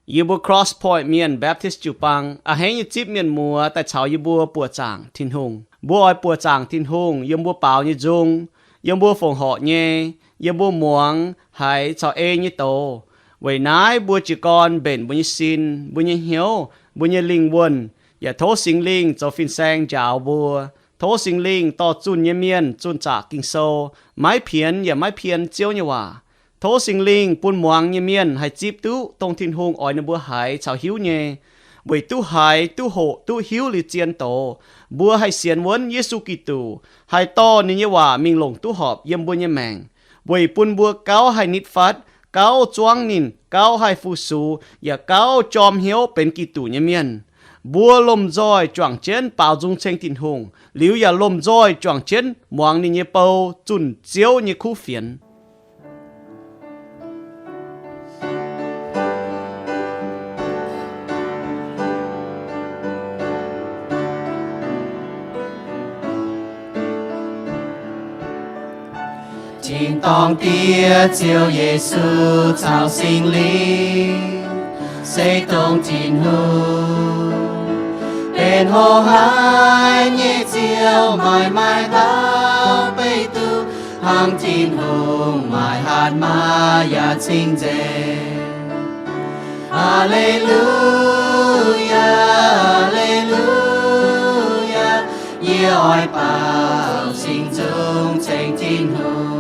Yie mbuo Cross Point Mienh Baptist jiu-baang a'hneiv nyei zipv mienh muoz daaih caux yie mbuo buoqc zaangc Tin-Hungh. Mbuo oix buoqc zaangc Tin-Hungh yiem mbuo baaux nyei nzung, yiem mbuo fongc horc nyei, yiem mbuo muangx haiz caux ei nyei doz. Weic naaiv mbuo jiez gorn mbenc mbuo nyei sin, mbuo nyei hnyouv, mbuo nyei lingh wuonh, yaac tov Singx Lingh zoux fin-saeng njaaux mbuo. Tov Singx Lingh dorh zunh nyei mienh zunh zaqc Ging-Sou, maiv pienx yaac maiv pien Ziouv nyei waac. Tov Singx Lingh bun muangx nyei mienh haih zipv duqv dongh Tin-Hungh oix ninh mbuo haiz caux hiuv nyei, weic duqv haiz, duqv hoqc, duqv hiuv liuz zien doz, mbuo haih sienx wuonv Yesu Giduc, haih dorh ninh nyei waac mingh longc duqv horpc yiem mbuo nyei maengc, weic bun mbuo gauh haih nitv fatv, gauh zuangv ninh, gauh haih fu-sux, yaac gauh jorm hnyouv benx Giduc nyei mienh. Mbuo lomh nzoih juangc jienv baaux nzung ceng Tin-Hungh, liuz yaac lomh nzoih juangc jienv muangx ninh nyei bou zunh Ziouv nyei kuv fienx. Tin-dorngh Diex, Ziouv Yesu caux Singx Lingh, se dongh Tin-Hungh benx hoqc haaix nyei Ziouv, maaih maaih dauh beiv duqv hnangv Tin-Hungh, maaih hatc maaz yaac cing-nzengc. Aa^le^lu^yaa, aa^le^lu^yaa, yie oix baaux singx nzung ceng Tin-Hungh.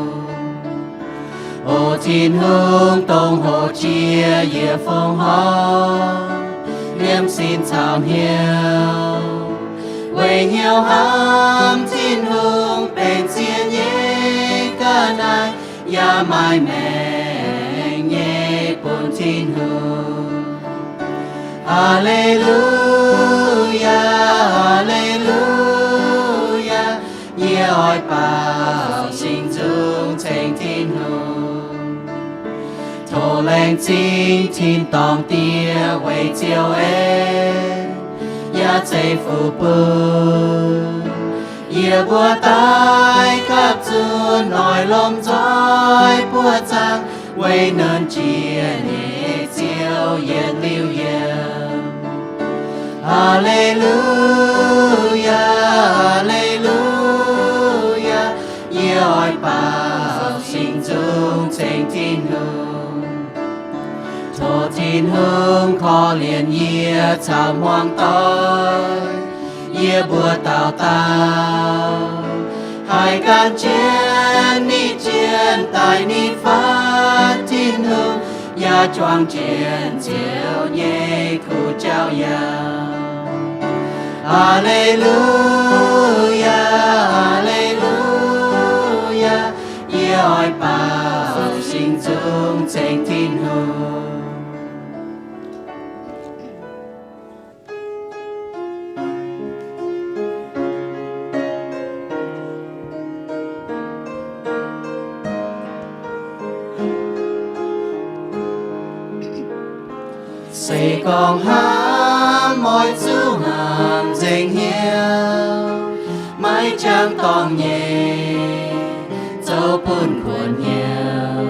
O Tin-Hungh, dongh hoqc jiex yie fongc horc, liemh sin caux hnyouv, weic hnyouv hnamv Tin-Hungh benx zien nyei ga'naaiv, yaac maaih maengc nyei bun Tin-Hungh. Aa^le^lu^yaa, aa^le^lu^yaa, yie oix baaux singx nzung ceng Tin-Hungh. Tov laengz zingh tin-dorngh Diex weic Ziouv en yaac zeiv-fun bun yie mbuo daaih gapv zunh noic lomh nzoih buoqc zaangc, weic nernh jiex nyei Ziouv yietc liuz yiem. Aa^le^lu^yaa, aa^le^lu^yaa, yie oix baaux singx nzung ceng Tin-Hungh. Tov Tin-Hungh korv-lienh yie caux hmuangx doic, yie mbuo dauh dauh haih gan jienv nitv jienv daaih nitv fatv Tin-Hungh, yaac juangc jienv Ziouv nyei kuv jauv yaac. Aa^le^lu^yaa, aa^le^lu^yaa, yie oix baaux singx nzung ceng Tin-Hungh. Se gorngv hnamv oix zuqc hnamv nzengc hnyouv, maiv jangx dorngc nyei zoux bun kuonx hnyouv.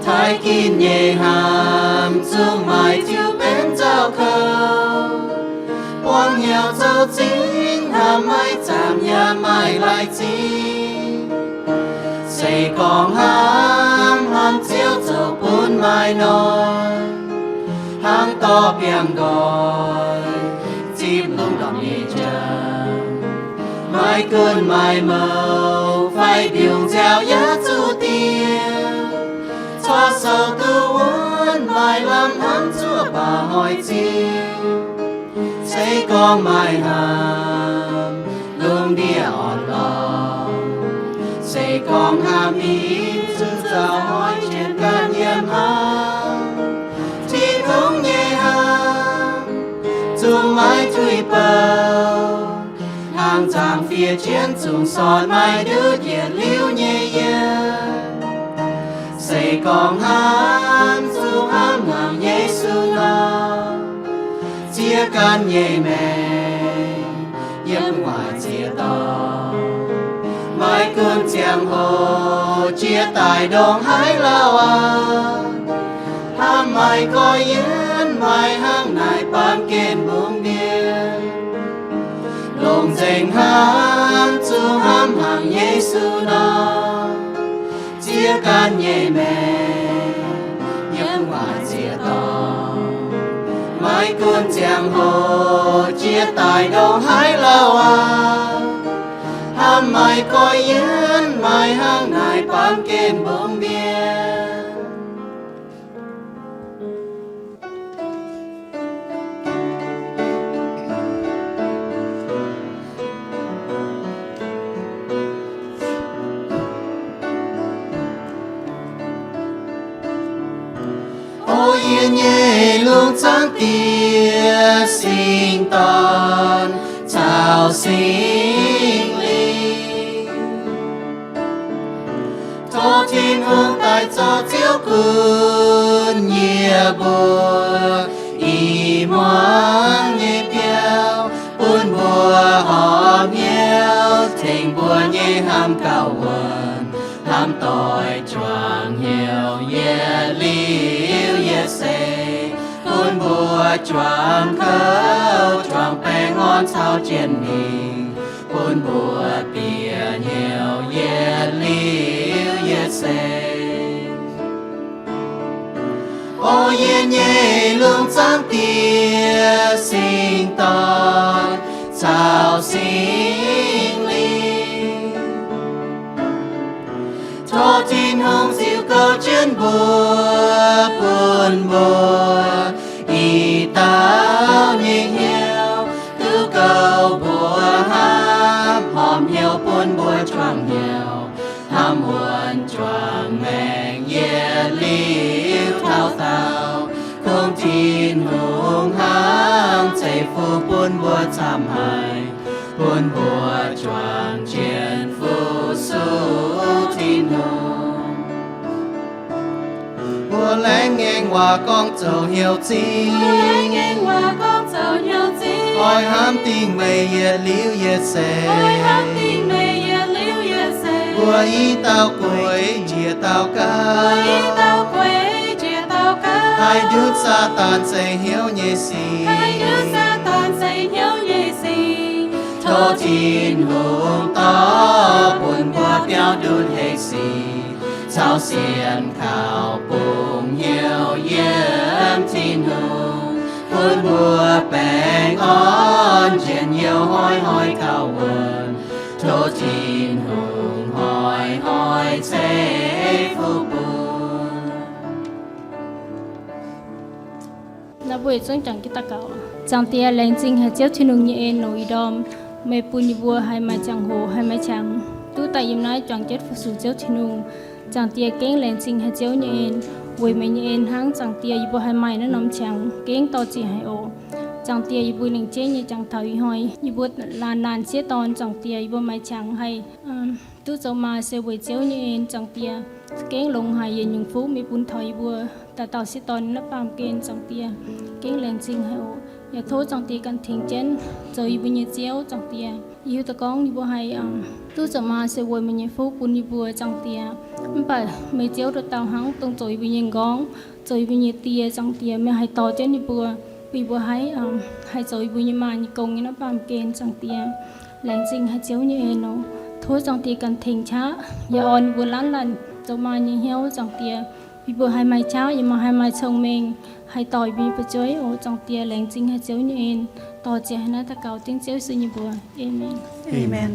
Taaih ginv nyei hnamv zungv maaih tiuv benx nzauh kouv, buangv hnyouv zoux zingx hnamv maiv zaamc yaac maaih lai-zingh. Se gorngv hnamv, hnamv Ziouv zoux bun maaih noic, hnangv dorh biangh nqoi zipv lungh ndorm nyei jauv. Maaih gunv maaih mouc fai mbiungc nziaaux yaac zuqc diex, corc sou duqv wuonv maaih lamh hnamv zuoqv baac hoic ziux. Se gorngv maaih hnamv, lungh ndiev orn-lorqc. Se gorngv hnamv mingh zuqc zaux hoic jienv ganh yiem hnangv. Tin-Hungh nyei hnamv zungv maiv tuix bouh, hnangv nzangc-fiev jienv zungv sortv maiv ndutv yietc liuz nyei yiem. Se gorngv hnamv zuqc hnamv hnangv Yesu nor, ziex ganh nyei maengc yiem gu'nguaaic ziex dorngx, maiv gunv ziangh hoc jiex daaih ndongc haaix lauh aqv, hnamv maaih gorx-youz Maaih hnangv naaic baamh gen mbungv mbienv, longc nzengc hnamv zuqc hnamv haic Yesu nor, ziex ganh nyei maengc yiem waac ziec dorngh. Maiv gunv ziangh hoc jiex daaih ndongc haaix lauh aqv, hnamv maaih goiv yienv, maaih hnangv naaic baamh gen mbungv mbienv. O yie nyei lungh zaangc Diex, Singx Dorn caux Singx Lingh, tov Tin-Hungh daaih zorc Ziouv gunv yie mbuo i hmuangx nyei biauv, bun mbuo horpc hnyouv tengx mbuo nyei hnamv gauh wuonh, hnamv doic juangc hnyouv yietc liuz yietc seix, bun mbuo juangc kouv juangc baengh orn caux jiex mingh, bun mbuo bieqc hnyouv yietc liuz yietc seix. O yie nyei lungh zaangc Diex, Singx Dorn caux Singx Lingh, tov Tin-Hungh ziux gouv jienv mbuo, bun mbuo i dauh nyei hnyouv duqv gouv mbuo hnamv, horpc hnyouv bun mbuo juangc hnyouv, hnamv wuonh juangc maengc yietc liuz taux daauh. Kungx Tin-Hungh hnangv zeiv-fun bun mbuo camv haic, bun mbuo juangc jienv fu-sux Tin-Hungh. Mbuo laengz ngaengc waac gorngv zoux hnyouv zingh, oix hnamv dingc meih yietc liuz yietc seix. Mbuo i dauh gueix njiec dauh gapv, haih ndutv Saadaan seix hnyouv nyei sic. Tov Tin-Hungh dorh bun mbuo biauv ndutv hec sic caux sienx kaux bungx hnyouv yiem Tin-Hungh, bun mbuo baengh orn njien-youh hnoi-hnoi gauh wuonh. Tov Tin-Hungh hnoi-hnoi ceix fuqv bun. Naaiv mbuo yietc zungv juangc jienv daux gaux. Zaangc Diex, laengz zingh haic Ziouv Tin-Hungh nyei en longc ih ndorm meih bun yie mbuo haih maaih ziangh hoc, haih maaih qangx duqv daaih yiem naaiv juangc jienv fu-sux Ziouv Tin-Hungh. Zaangc Diex, gengh laengz zingh haic Ziouv nyei en, weic meih nyei en hnangv. Zaangc Diex, yie mbuo haih maaih naaiv norm qangx gengh dorh ziec haic oc. Zaangc Diex, yie mbuo lengc jeiv nyei jangx taux ih hnoi, yie mbuo laanh laanh sieqv dorn, Zaangc Diex, yie mbuo maaih qangx haih duqv zoux maa se weic Ziouv nyei en. Zaangc Diex, gengh longx haic yietc nyungc fuqv meih bun taux yie mbuo dauh dauh sieqv dorn naaiv baamh gen. Zaangc Diex, gengh laengz zingh haic oc. Yaac tov Zaangc Diex ganh tengx jienv zoux yie mbuo nyei Ziouv. Zaangc Diex, yie hiuv duqv gorngv yie mbuo haih duqv zoux maa se weic meih nyei fuqv bun yie mbuo, Zaangc Diex. Mv baac meih Ziouv dauh dauh hnangv dongh zoux yie mbuo nyei m'nqorngv, zoux yie mbuo nyei die. Zaangc Diex, meih haih dorh jienv yie mbuo, bun yie mbuo haih, haih zoux yie mbuo nyei maa nyei gong nyei naaiv baamh gen. Zaangc Diex, laengz zingh haic Ziouv nyei en oc. Tov Zaangc Diex ganh tengx qaqv yaac orn yie mbuo laanh laanh zoux maa nyei hnyouv. Zaangc Diex, yie mbuo haih maaih qaqv, yie mbuo haih maaih cong-mengh, haih dorh yie mbuo nyei fu'jueiv oc. Zaangc Diex, laengz zingh haic Ziouv nyei en. Dorh ziec haic naaiv daux gaux dengv Ziouv Yesu nyei mbuox. Aamen. Aamen.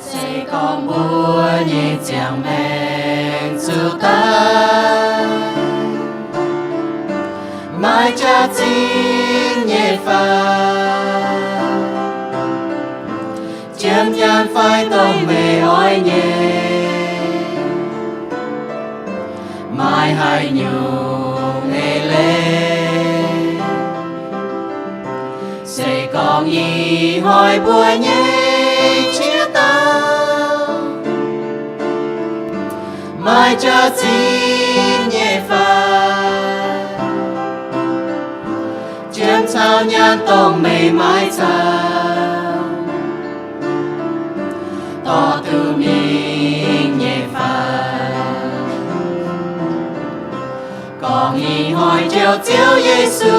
Se gorngv mbuo nyei ziangh maengc zuqc daaih maaih jaax-zinh nyei fai, jiem nyaanh fai dongh meih oix nyei, maaih haaix nyungc eix leiz? Se gorngv ih hnoi mbuo nyei qiex dauh maaih jaax-zinh nyei fai, jiem caux nyaanh dongh meih maiv caux, Meih njoux Ziouv Yesu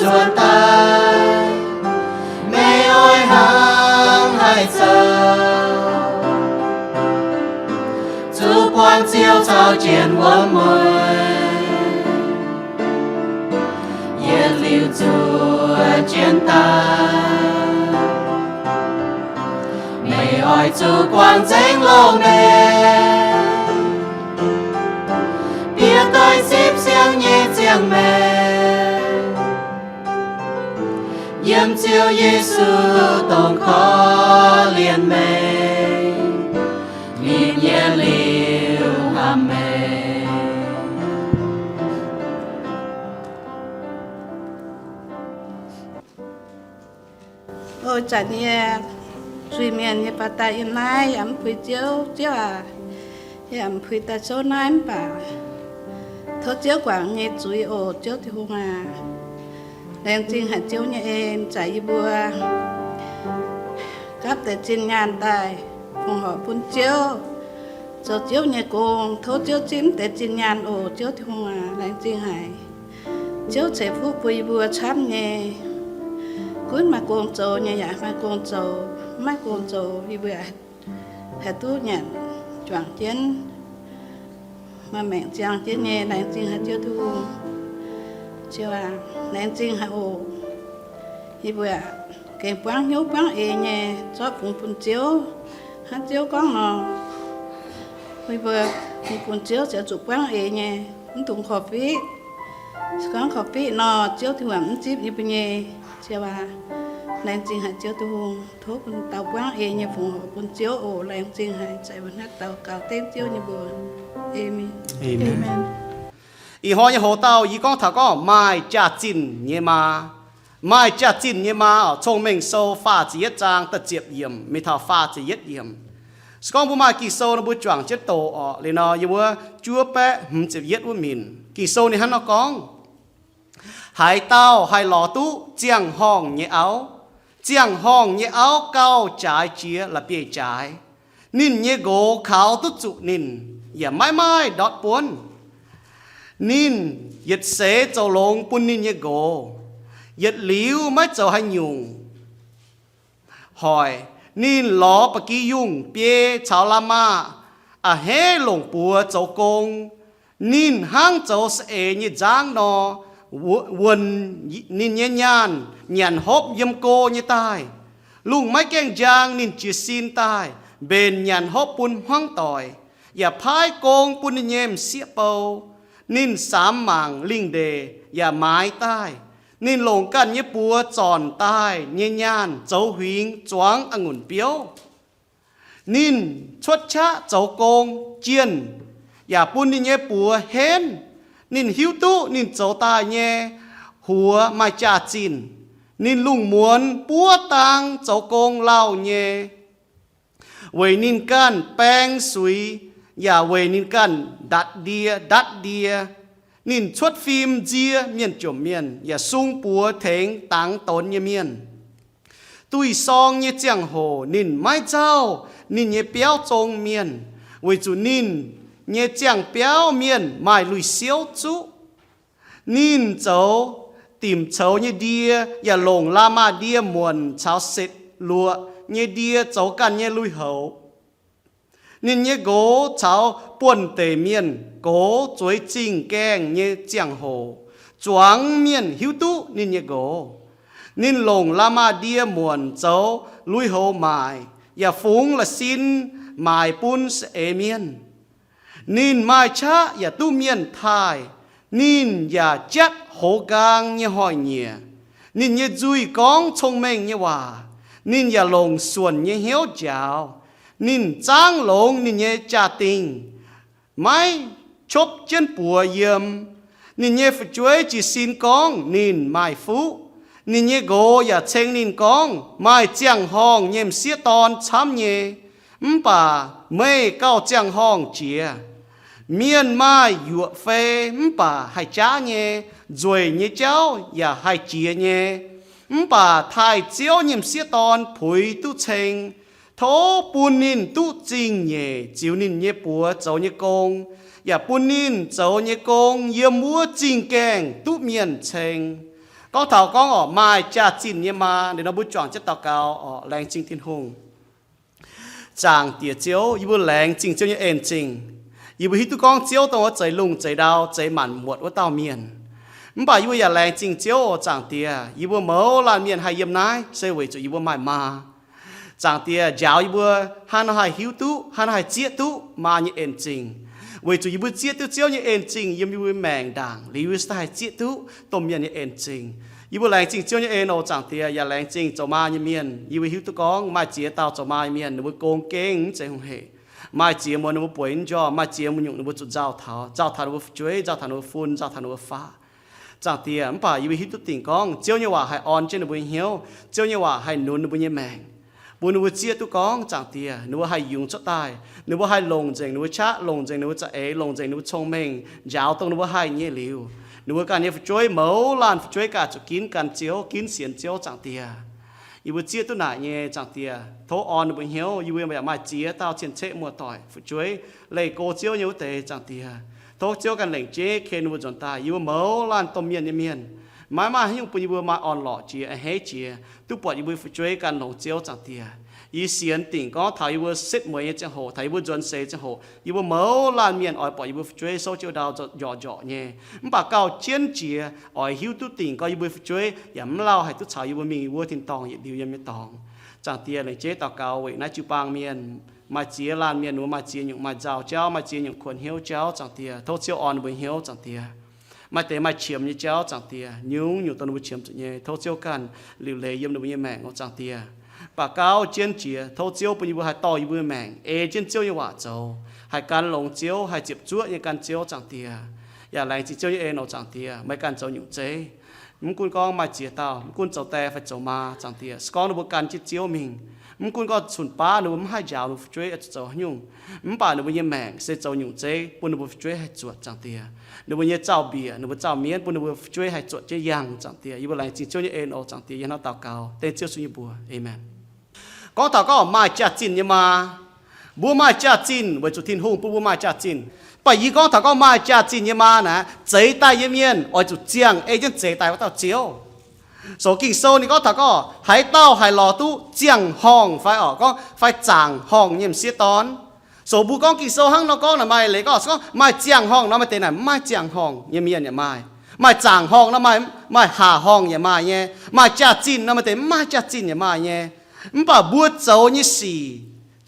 nzuonx daaih, meih oix hnangv haaix zoux zuqc buangh Ziouv caux jienv wuom mueiz, yietc liuz zuov jienv daaih. Meih oix zuqc guangc nzengc loz-mengh, bieqc daaih zipv siang nyei ziangh maengc, yiem Ziouv Yesu dongh korv-lienh meih, ninh yietc liuz hnamv meih. O zanc yie zuiz-mienh nyei baac daaih yiem naaiv yaac mv puix Ziouv. Ziouv aac, yie yaac mv puix daaih souv naaiv mv baac tov Ziouv guangc nyei zuiz oc. Ziouv Tin-Hungh aac, laengz zingh haic Ziouv nyei en, zanc yie mbuo gapv deix zinh nyaanh daaih fongc horc bun Ziouv, zoux Ziouv nyei gong. Tov Ziouv zipv deix zinh nyaanh oc. Ziouv Tin-Hungh aac, laengz zingh haic. Ziouv ceix fuqv bun yie mbuo camv nyei. Gunv maaih gong zoux nyei yaac maaih gong zoux, mv maaih gong zoux yie mbuo haih duqv nyanc juangc jienv, maaih maengc ziangh jienv nyei. Laengz zingh haic Ziouv Tin-Hungh. Ziouv aac, laengz zingh haic oc. Yie mbuo gengh buangv hnyouv buangv eix nyei zorqv fungx bun Ziouv. Hnangv Ziouv gorngv nor, yie mbuo fungx bun Ziouv ziouc zuqc buangv eix nyei, mv dungx korv-fiqv. Se gorngv korv-fiqv nor, Ziouv Tin-Hungh mv zipv yie mbuo nyei. Ziouv aac, laengz zingh haic Ziouv Tin-Hungh. Tov bun dauh buangv eix nyei fungx horc bun Ziouv oc. Laengz zingh haic. Zaqc mbuo hnangv dauh gaux dengv Ziouv nyei mbuox. Aamen. Ih hnoi nyei hoc-dauh yie gorngv taux gorngv maaih jaax-zinh nyei maa. Maaih jaax-zinh nyei maa oc. Cong-Mengh Sou faah ziepc yietv zaang da'ziepc yiemc mingh taux faah ziepc yietv yiemc. Se gorngv mbuo maaih Ging-Sou nor mbuo juangc jienv doqc oc. Liuz nor yiem wuov juov baeqv hmz ziepc yietv wuov minc, Ging-Sou ninh hnangv nor gorngv, haaix dauh haih lorz duqv ziangh horngh nyei auv, ziangh horngh nyei auv gauh jaaix jiex la'bieiv-jaaix. Ninh nyei nqox kaux duqv zuqc ninh, yaac maiv maaih ndortv buonv. Ninh yietc seix zoux longx bun ninh nyei nqox, yietc liuz maiv zoux haaix nyungc. Hoic, ninh lorz ba'gi yungh biei caux la'maah a'hneiv longc buoz zoux gong. Ninh hnangv zoux saeng-eix nyei nzangv nor, wuonx ninh nyei nyaanh nyanc hopv yiem go nyei daaih. Lungh maiv gaengh njang ninh jiez sin daaih mbenc nyanc hopv bun hmuangv doic, yaac paaiv gong bun ninh nyei m'sieqv bou. Ninh samx mangc lingh ndeic yaac maaiz daaih. Ninh longc ganh nyei buoz zornc daaih nyei nyaanh zoux huingx zuangx a'ngunc biouv. Ninh cuotv qaqv zoux gong jienh, yaac bun ninh nyei buoz henv. Ninh hiuv duqv ninh zoux daaih nyei huox maaih jaax-zinh. Ninh lungh muonz buov dang zoux gong lauh nyei, weic ninh ganh baeng suix, yaac weic ninh ganh ndatc ndie ndatv ndie. Ninh cuotv fim nzie mienh jomc mienh, yaac sung buoz tengx dangx donx nyei mienh. Duih sorng nyei ziangh hoc ninh maiv nzauh ninh nyei biauv zong mienh, weic zuqc ninh nyei ziangh biauv mienh maaih lui-siouv zuqv. Ninh zoux dimc coux nyei ndie, yaac longc la'maah ndie muonc caux setc luoqc nyei ndie zoux ganh nyei lui-houx. Ninh nyei nqox caux buonv-deic mienh goux zueiz zingh gaengh nyei ziangh hoc, zuangx mienh hiuv duqv ninh nyei nqox. Ninh longc la'maah ndie muonc zoux lui-houx maaic, yaac fungx la'sin maaic bun saeng-eix mienh. Ninh maaih qaqv yaac duqv mienh taaih. Ninh yaac jatv hoz nqaang nyei hnoi-nyieqc. Ninh nyei nzuih gorngv cong-mengh nyei waac. Ninh yaac longc suonc nyei hnyouv njaaux. Ninh zaangv longx ninh nyei jaa-dingh, maiv qopv jienv buoz yiem. Ninh nyei fu'jueiv jiez sin gorngv ninh maaih fuqv. Ninh nyei nqox yaac ceng ninh gorngv, maaih ziangh horngh nyei m'sieqv dorn camv nyei. Mv baac meih gauh ziangh horngh jiex. Mienh maaih yuoqc fei mv baac haih jaav nyei, nzueic nyei jauv yaac haih jiex nyei. Mv baac taaih Ziouv nyei m'sieqv dorn puix duqv ceng. Tov bun ninh duqv zingh nyeic ziux ninh nyei buoz zoux nyei gong, yaac bun ninh zoux nyei gong yiem wuov zingh gaengh duqv mienh ceng. Gorngv taux gorngv oc, maaih jaax-zinh nyei maa, nor mbuo juangc jienv daux gaux oc, laengz zingh Tin-Hungh. Zaangc Diex Ziouv, yie mbuo laengz zingh Ziouv nyei en-zingh. Yie mbuo hiuv duqv gorngv Ziouv dongh wuov zeix lungh zeix ndau, zeix maanc muotc wuov dauh mienh. Mv baac yie mbuo yaac laengz zingh Ziouv oc, Zaangc Diex. Yie mbuo mouz laanh mienh haih yiem naaiv se weic zuqc yie mbuo maaih maa. Zaangc Diex, njaaux yie mbuo hnangv nor haih hiuv duqv, hnangv nor haih zieqv duqv maa nyei en-zingh. Weic zuqc yie mbuo zieqv duqv Ziouv nyei en-zingh yiem yie mbuo maengc ndaangc liuz, yie mbuo se haih zieqv duqv domh mienh nyei en-zingh. Yie mbuo laengz zingh Ziouv nyei en oc, Zaangc Diex, yaac laengz zingh zoux maa nyei mienh. Yie mbuo hiuv duqv gorngv maaih ziex dauh zoux maa nyei mienh, ninh mbuo gong gengh mv zeiz hungh hec. Maaih ziex muonz ninh mbuo bueix mv njormh, maaih ziex muonz nyungc ninh mbuo zuqc nzauh taux, nzauh taux ninh mbuo fu'jueiv, nzauh taux ninh mbuo fun, nzauh taux ninh mbuo faqv. Zaangc Diex, mv baac yie mbuo hiuv duqv dingc gorngv Ziouv nyei waac haih orn jienv ninh mbuo nyei hnyouv, Ziouv nyei waac haih nunz ninh mbuo nyei maengc, bun ninh mbuo zieqv duqv gorngv, Zaangc Diex, ninh mbuo haih yungz cuotv daaih, ninh mbuo haih longc nzengc ninh mbuo qaqv, longc nzengc ninh mbuo za'eix, longc nzengc ninh mbuo cong-mengh, njaaux dongh ninh mbuo haih nyei liuz, ninh mbuo ganh nyei fu'jueiv, mouz laanh fu'jueiv ganh zuqc ginv gan Ziouv, ginv sienx Ziouv, Zaangc Diex. Yie mbuo zieqv duqv naaic nyei, Zaangc Diex, tov orn ninh mbuo hnyouv. Yie mbuo yaac maaih ziex dauh cien-ceqv muoz-doic fu'jueiv leih go Ziouv nyei wuov deix, Zaangc Diex. Tov Ziouv ganh lengc jeiv ken ninh mbuo nzuonx daaih. Yie mbuo mouz laanh domh mienh nyei mienh, maiv maaih haaix nyungc bun yie mbuo maaih orn-lorqc jiex, a'hneiv jiex, duqv buatc yie mbuo fu'jueiv ganh longx Ziouv, Zaangc Diex. Yie sienx dingc gorngv taux yie mbuo setv mueiz nyei ziangh hoc, taux yie mbuo nzuonx seix ziangh hoc, yie mbuo mouz laanh mienh oix buatc yie mbuo fu'jueiv souv jienv ndau njorqc njorqc nyei. Mv baac gauh jienv jiex oix hiuv duqv dingc gorngv yie mbuo fu'jueiv yaac mv lauh haih duqv caux yie mbuo mingh wuov tin-dorngh yietc liuz yiem nyei dorngx. Zaangc Diex, lengc jeiv daux gaux weic naaiv jiu-baang mienh. Maaih ziex laanh mienh, ninh mbuo maaih ziex nyungc maaih nzauh jauv, maaih ziex nyungc kuonx hnyouv jauv, Zaangc Diex. Tov Ziouv orn ninh mbuo hnyouv, Zaangc Diex. Maaih deix maaih qiemx nyei jauv, Zaangc Diex, nyungc-nyungc dongh ninh mbuo qiemx zuqc nyei, tov Ziouv ganh liuc leiz yiem ninh mbuo nyei maengc oc, Zaangc Diex. Mv baac gauh jienv jiex, tov Ziouv bun yie mbuo haih dorh yie mbuo nyei maengc ei jienv Ziouv nyei waac zoux, haih gan longx Ziouv, haih ziepc zuoqv nyei gan Ziouv, Zaangc Diex. Yaac laengz zingh Ziouv nyei en oc, Zaangc Diex. Maaih ganh zoux nyungc zeiv, mv gunv gorngv maaih ziex dauh, mv gunv zoux die fai zoux maa, Zaangc Diex, se gorngv ninh mbuo gan jienv Ziouv mingh, mv gunv gorngv cun-baav ninh mbuo mv haih njaaux ninh mbuo fu'jueiv oix zuqc zoux haaix nyungc, mv baac ninh mbuo nyei maengc se zoux nyungc zeiv bun ninh mbuo fu'jueiv haih zuotc, Zaangc Diex. Ninh mbuo nyei zaux-mbiec, ninh mbuo zaux-mienv bun ninh mbuo fu'jueiv haih zuotc jienv yangh, Zaangc Diex. Yie mbuo laengz zingh Ziouv nyei en oc, Zaangc Diex. Yiem naaiv daux gaux dengv Ziouv Yesu nyei mbuox. Aamen. Gorngv taux gorngv maaih jaax-zinh nyei maa, mbuo maaih jaax-zinh weic zuqc Tin-Hungh bun mbuo maaih jaax-zinh. Mv baac yie gorngv taux gorngv maaih jaax-zinh nyei maa naaic, zeix daaih nyei mienh oix zuqc ziangh ei jienv zeix daaih wuov dauh Ziouv. Sou Ging-Sou ninh gorngv taux gorngv haaix dauh haih lorz duqv ziangh horngh fai oc, gorngv fai zaangc horngh nyei m'sieqv dorn. Sou mbuo gorngv Ging-Sou hnangv nor gorngv naaic maaih leiz gorngv, gorngv maaih ziangh horngh nor maaih deix naaic mv maaih ziangh horngh nyei mienh yaac maaih. Maaih zaangc horngh nor maaih, maaih hac horngh yaac maaih nyei. Maaih jaax-zinh nor maaih deix mv maaih jaax-zinh yaac maaih nyei. Mv baac mbuo zoux nyei sic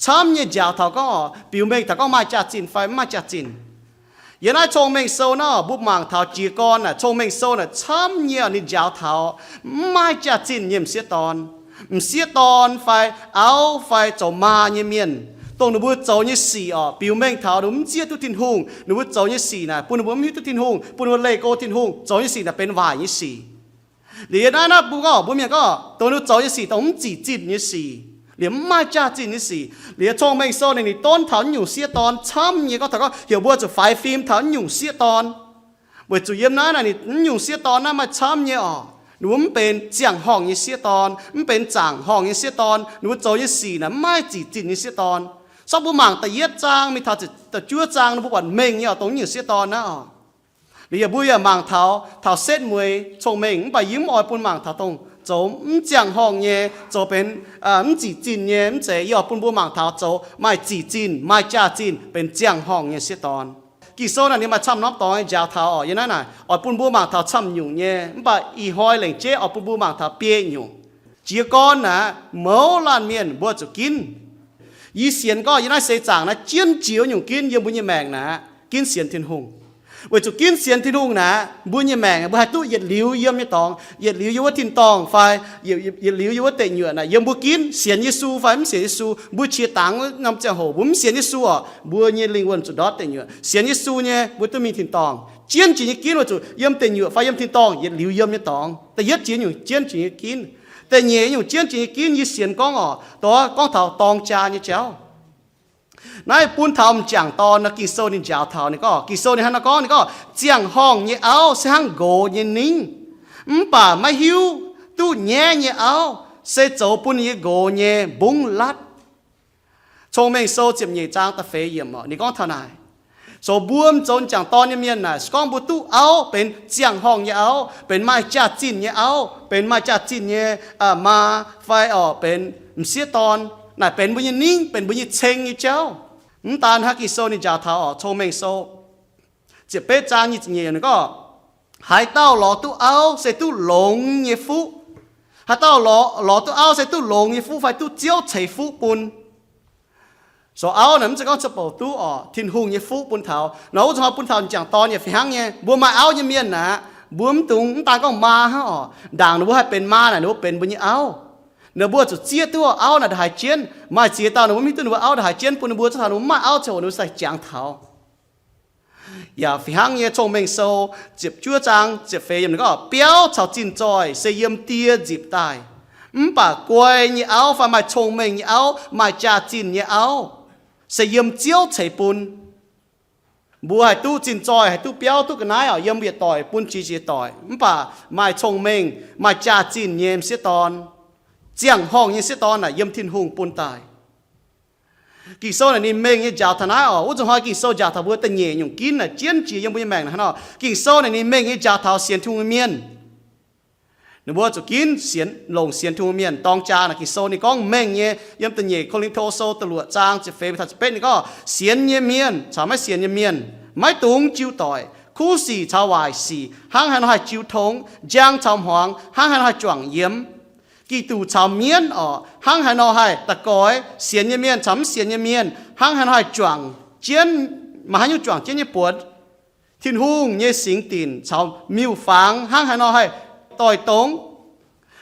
camv nyei njaaux taux gorngv oc, biux mengh taux gorngv maaih jaax-zinh fai mv maaih jaax-zinh. Yiem naaiv Cong-Mengh Sou nor, mbuo mangc taux jiez gorn naaic, Cong-Mengh Sou naaic camv nyei ninh njaaux taux mv maaih jaax-zinh nyei m'sieqv dorn. M'sieqv dorn fai auv fai zoux maa nyei mienh, dongh ninh mbuo zoux nyei sic oc, biux mengh taux ninh mbuo mv zieqv duqv Tin-Hungh, ninh mbuo zoux nyei sic naaic bun ninh mbuo mv hiuv duqv Tin-Hungh, bun ninh mbuo leih go Tin-Hungh, zoux nyei sic naaic benx waaic nyei sic. Liuz yiem naaiv naaiv mbuo gorngv, mbuo mienh gorngv, dongh ninh zoux nyei sic dongh mv zic zinh nyei sic, liuz mv maaih jaax-zinh nyei sic. Liuz Cong-Mengh Sou ninh, ninh donv taux naaiv nyungc sieqv dorn camv nyei gorngv taux gorngv heuc mbuo zuqc faix fim taux naaiv nyungc sieqv dorn. Weic zuqc yiem naaiv naaic ninh, naaiv nyungc sieqv dorn naaiv maaih camv nyei oc. Ninh mbuo mv benx ziangh horngh nyei sieqv dorn, mv benx zaangc horngh nyei sieqv dorn. Ninh mbuo zoux nyei sic naaic mv maaih zic zinh nyei sieqv dorn. Sortv mbuo mangc da'yietv zaang mingh taux da'juov zaang, ninh mbuo buatc mengh nyei oc, dongh naaiv nyungc sieqv dorn naaiv oc. Liuz yaac mbuo yaac mangc taux, taux setv mueiz cong-mengh, mv baac yie mv oix bun mangc taux dongh zoux mv ziangh horngh nyei, zoux benx mv zic zinh nyei, mv zeiz. Yie oix bun mbuo mangc taux zoux maaih zic zinh, maaih jaax-zinh, benx ziangh horngh nyei sieqv dorn. Ging-Sou naaic ninh maaih camv norm dorngx nyei njaaux taux oc. Yiem naaiv naaic oix bun mbuo mangc taux camv nyungc nyei, mv baac ih hnoi lengc jeiv oix bun mbuo mangc taux biei nyungc. Jiez gorn naaic, mouz laanh mienh mbuo zuqc ginv. Yie sienx gorngv yiem naaiv seix zaangc naaiv jienv jiex nyungc ginv yiem mbuo nyei maengc naaic, ginv sienx Tin-Hungh. Weic zuqc ginv sienx Tin-Hungh naaic, mbuo nyei maengc mbuo haih duqv yietc liuz yiem nyei dorngx, yietc liuz yiem wuov tin-dorngh fai yietc liuz yiem wuov deic nyuoqc naaic, yiem mbuo ginv sienx Yesu fai mv sienx Yesu. Mbuo qiex dangx wuov norm ziangh hoc mbuo mv sienx Yesu oc, mbuo nyei lingh wuonh zuqc ndortv deic nyuoqc. Sienx Yesu nyei mbuo duqv mingh tin-dorngh. Jienv jiex nyei ginv weic zuqc yiem deic nyuoqc fai yiem tin-dorngh yietc liuz yiem nyei dorngx. Da'yietv jiex nyungc jienv jiex nyei ginv. Da'nyeic nyungc jienv jiex nyei ginv yie sienx gorngv oc, dongh gorngv taux dorng jaa nyei jauv. Naaiv bun taux m'jangc dorn nor, Ging-Sou ninh njaaux taux ninh gorngv, Ging-Sou ninh hnangv nor gorngv, ninh gorngv, ziangh horngh nyei auv se hnangv nqox nyei ningv, mv baac maiv hiuv duqv nyaiv nyei auv se zoux bun ninh nyei nqox nyei mbungv latv. Cong-Mengh Sou ziepc nyeic zaang da'feix yiemc oc, ninh gorngv taux naaic, So mbuo m'zoux m'jangc dorn nyei mienh naaic, se gorngv mbuo duqv auv benx ziangh horngh nyei auv, benx maaih jaax-zinh nyei auv, benx maaih jaax-zinh nyei maa, fai oc benx m'sieqv dorn, naaic benx mbuo nyei ningv, benx mbuo nyei ceng nyei jauv. Mv daan hnangv, Ging-Sou ninh njaaux taux oc, Cong-Mengh Sou ziepc betv zaang nyic ziepc nyeic ninh gorngv, haaix dauh lorz duqv auv se duqv longx nyei fuqv. Haaix dauh lorz, lorz duqv auv se duqv longx nyei fuqv fai duqv Ziouv ceix fuqv bun. So auv naaic mv zeiz gorngv za'bouc duqv oc, Tin-Hungh nyei fuqv bun taux. Nor wuov zuqc hnoi bun taux m'jangc dorn yaac fih hnangv nyei. Mbuo maaih auv nyei mienh naaic, mbuo mv dungx mv daan gorngv maa hnangv oc. Ndaangc ninh mbuo haih benx maa naaic, ninh mbuo benx mbuo nyei auv. Ninh mbuo zuqc zieqv duqv auv naaic ndongc haaix jienv. Maaih ziex dauh ninh mbuo mv hiuv duqv ninh mbuo auv ndongc haaix jienv bun ninh mbuo, zuqc taux ninh mbuo maaih auv ziouc ninh mbuo sai jangx taux. Yaac fih hnangv nyei, Cong-Mengh Sou ziepc juov zaang ziepc feix yiemc ninh gorngv, biauv caux zinh zoih se yiem die nzipc daaih, mv baac guai nyei auv fai maaih cong-mengh nyei auv, maaih jaax-zinh nyei auv, se yiem Ziouv ceix bun. Mbuo haih duqv zinh zoih, haih duqv biauv, duqv ga'naaiv oc, yiem yietc doic bun jiex yietc doic. Mv baac maaih cong-mengh, maaih jaax-zinh nyei m'sieqv dorn, ziangh horngh nyei m'sieqv dorn naaic yiem Tin-Hungh bun daaih. Ging-Sou naaic ninh mengh nyei njaaux taux naaiv oc. Wuov zuqc hnoi Ging-Sou njaaux taux mbuo da'nyeic nyungc ginv naaic jienv jiex yiem mbuo nyei maengc naaic hnangv nor. Ging-Sou naaic ninh mengh nyei njaaux taux sienx Tin-Hungh nyei mienh. Ninh mbuo zuqc ginv sienx, longc sienx Tin-Hungh mienh. Dorng jaa naaic Ging-Sou ninh gorngv mengh nyei, yiem da'nyeic Ko^lin^to Sou da'luoqc zaang ziepc feix taux ziepc betv ninh gorngv, sienx nyei mienh caux maiv sienx nyei mienh maiv dungx jiu doic. Kuv sic caux waaic sic hnangv haaix nor haih jiu tong? Njang caux hmuangx hnangv haaix nor haih juangc yiemx? Giduc caux mienv oc, hnangv haaix nor haih da'goix? Sienx nyei mienh caux mv sienx nyei mienh hnangv haaix nor haih juangc jienv, maaih haaix nyungc juangc jienv nyei buonc? Tin-Hungh nyei singx dinc caux miuc-fangx hnangv haaix nor haih doix-dongz?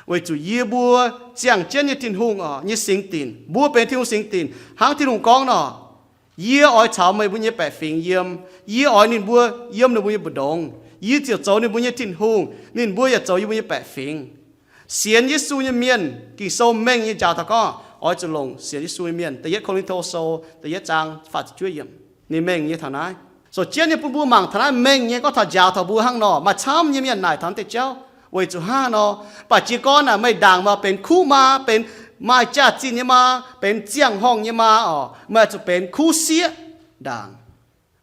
Weic zuqc yie mbuo ziangh jienv nyei Tin-Hungh oc, nyei singx dinc, mbuo benx Tin-Hungh singx dinc. Hnangv Tin-Hungh gorngv nor, yie oix caux meih mbuo nyei baeqc fingx yiem. Yie oix ninh mbuo yiem ninh mbuo nyei mbu'ndongx. Yie ziouc zoux ninh mbuo nyei Tin-Hungh, ninh mbuo yaac zoux yie mbuo nyei baeqc fingx. Sienx Yesu nyei mienh, Ging-Sou mengh nyei njaaux taux gorngv oix zuqc longc sienx Yesu nyei mienh. Da'yietv Ko^lin^to Sou da'yietv zaang faah ziepc juov yiemc, ninh mengh nyei taux naaiv. So jienv nyei bun mbuo mangc taux naaiv mengh nyei gorngv taux njaaux taux mbuo hnangv nor. Maaih camv nyei mienh naaic taux naaiv deix jauv weic zuqc hnangv nor. Mv baac jiez gorn naaic meih ndaangc maaih benx kuv maa, benx maaih jaax-zinh nyei maa, benx ziangh horngh nyei maa oc, meih zuqc benx kuv sieqv ndaangc.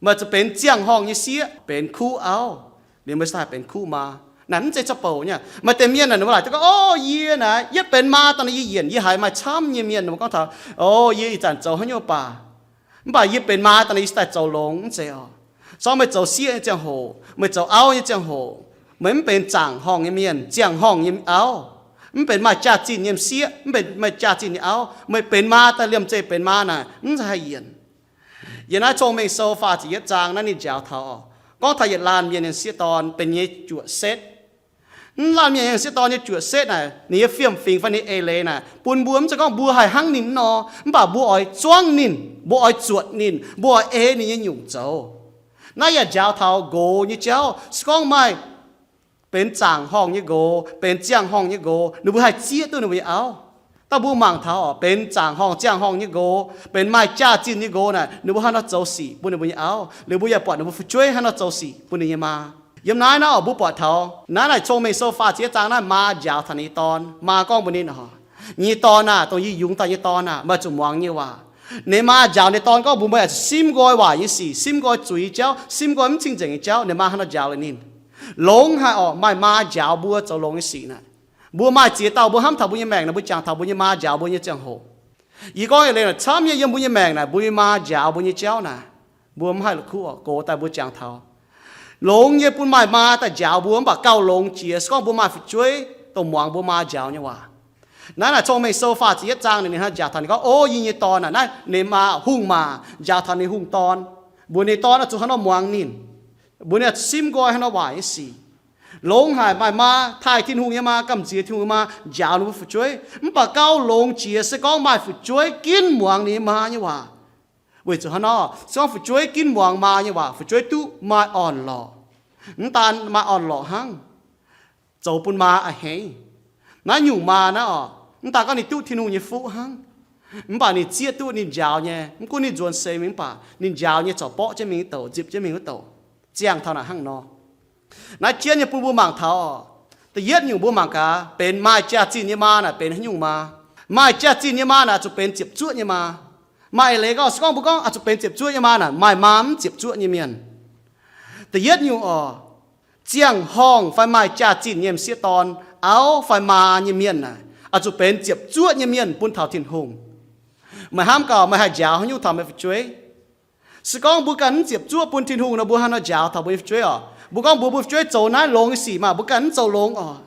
Meih zuqc benx ziangh horngh nyei sieqv, benx kuv auv, liuz meih se haih benx kuv maa. Naaic mv zeiz za'bouc nyei. Maaih deix mienh naaic ninh mbuo laaic duqv gorngv, o, yie naaic yietv benx maa daaih nor yie yienc yie haiz maaih camv nyei mienh ninh mbuo gorngv taux, o, yie ih zanc zoux haaix nyungc baac, mv baac yie benx maa daaih nor yie se daaih zoux longx. Mv zeiz oc. Sorng meih zoux sieqv nyei ziangh hoc, meih zoux auv nyei ziangh hoc, meih mv benx zaangc horngh nyei mienh, ziangh horngh nyei auv, mv benx maaih jaax-zinh nyei m'sieqv, mv benx maaih jaax-zinh nyei auv, meih benx maa daaih liemh zeih benx maa naaic mv zeiz haih yienc. Yiem naaiv Cong-Mengh Sou faah ziepc yietv zaang naaiv ninh njaaux taux, gorngv taux yietc laanh mienh nyei sieqv dorn benx nyei juoqc setv. Mv laanh mienh nyei sieqv dorn nyei juoqc setv naaic, ninh nyei fiem-fingx fai ninh eix leiz naaic, bun mbuo mv zeiz gorngv mbuo haih hnangv ninh nor, mv baac mbuo oix zuangv ninh, mbuo oix zuotc ninh, mbuo oix ei ninh nyei nyungc zoux. Naaiv yaac njaaux taux nqox nyei jauv. Se gorngv maaih benx zaangc horngh nyei nqox, benx ziangh horngh nyei nqox, ninh mbuo haih zieqv duqv ninh mbuo nyei auv. Da'faanh mbuo mangc taux oc, benx zaangc horngh, ziangh horngh nyei nqox, benx maaih jaax-zinh nyei nqox naaic, ninh mbuo haaix nor zoux sic bun ninh mbuo nyei auv? Liuz mbuo yaac buatc ninh mbuo fu'jueiv haaix nor zoux sic bun ninh nyei maa. Yiem naaiv naaiv oc, mbuo buatc taux naaiv naaic Cong-Mengh Sou faah ziepc yietv zaang naaiv maa njaaux taux ninh nyei dorn. Maa gorngv mbuox ninh oc, yie nyei dorn aah, dongh yie yungz daaih nyei dorn aah, meih zuqc muangx yie nyei waac. Ninh maa njaaux ninh nyei dorn gorngv mbuox meih aah, simv nqoi waaic nyei sic, simv nqoi zuiz nyei jauv, simv nqoi mv cing-nzengc nyei jauv. Ninh maa haaix nor njaaux liuz ninh? Longx haic oc, maaih maa njaaux mbuo zoux longx nyei sic naaic. Mbuo maaih ziex dauh mbuo hnamv taux mbuo nyei maengc naaic, mbuo jangx taux mbuo nyei maa njaaux mbuo nyei ziangh hoc. Yie gorngv eix leiz naaic camv nyei, yiem mbuo nyei maengc naaic, mbuo nyei maa njaaux mbuo nyei jauv naaic, mbuo mv haih la'kuqv oc, gox daaih mbuo jangx taux. Longx nyei bun maaih maa daaih njaaux mbuo, mv baac gauh longx jiex se gorngv mbuo maaih fu'jueiv dongh muangx mbuo maa njaaux nyei waac. Naaiv naaic Cong-Mengh Sou faah ziepc yietv zaang ninh hnangv njaaux taux ninh gorngv, o, yie nyei dorn aah, naaiv ninh maa, hungh maa, njaaux taux ninh hungh dorn, mbuox ninh dorn oix zuqc haaix nor muangx ninh, mbuox ninh oix zuqc simv nqoi haaix nor waaic nyei sic. Longx haic maaih maa, taaih Tin-Hungh nyei maa, gamh nziex Tin-Hungh nyei maa njaaux ninh mbuo fu'jueiv, mv baac gauh longx jiex se gorngv maaih fu'jueiv ginv muangx ninh nyei maa nyei waac. Weic zuqc haaix nor? Se gorngv fu'jueiv ginv muangx maa nyei waac, fu'jueiv duqv maaih orn-lorqc. Mv daan maaih orn-lorqc hnangv, zoux bun maa a'hneiv. Naaiv nyungc maa naaiv oc, mv daan gorngv ninh duqv Tin-Hungh nyei fuqv hnangv, mv baac ninh zieqv duqv ninh njaaux nyei, mv gunv ninh nzuonx seix mingh mv baac ninh njaaux nyei corc borqv jienv mingh wuov douc, nzipc jienv mingh wuov douc. Ziangh taux naaic hnangv nor. Naaiv jienv nyei bun mbuo mangc taux oc, da'yietv nyungc mbuo mangc gaax benx maaih jaax-zinh nyei maa naaic benx haaix nyungc maa. Maaih jaax-zinh nyei maa naaic zuqc benx ziepc zuoqv nyei maa. Maaih eix leiz gorngv, se gorngv mbuo gorngv oix zuqc benx ziepc zuoqv nyei maa naaic, maaih maa mv ziepc zuoqv nyei mienh. Da'yietv nyungc oc, ziangh horngh fai maaih jaax-zinh nyei m'sieqv dorn, auv fai maa nyei mienh naaic, oix zuqc benx ziepc zuoqv nyei mienh bun taux Tin-Hungh. Meih hnamv gaax, meih haih njaaux haaix nyungc taux meih fu'jueiv? Se gorngv mbuo ganh mv ziepc zuoqv bun Tin-Hungh nor, mbuo haaix nor njaaux taux mbuo nyei fu'jueiv oc? Mbuo gorngv mbuox mbuo fu'jueiv zoux naaiv longx nyei sic maah, mbuo ganh mv zoux longx oc.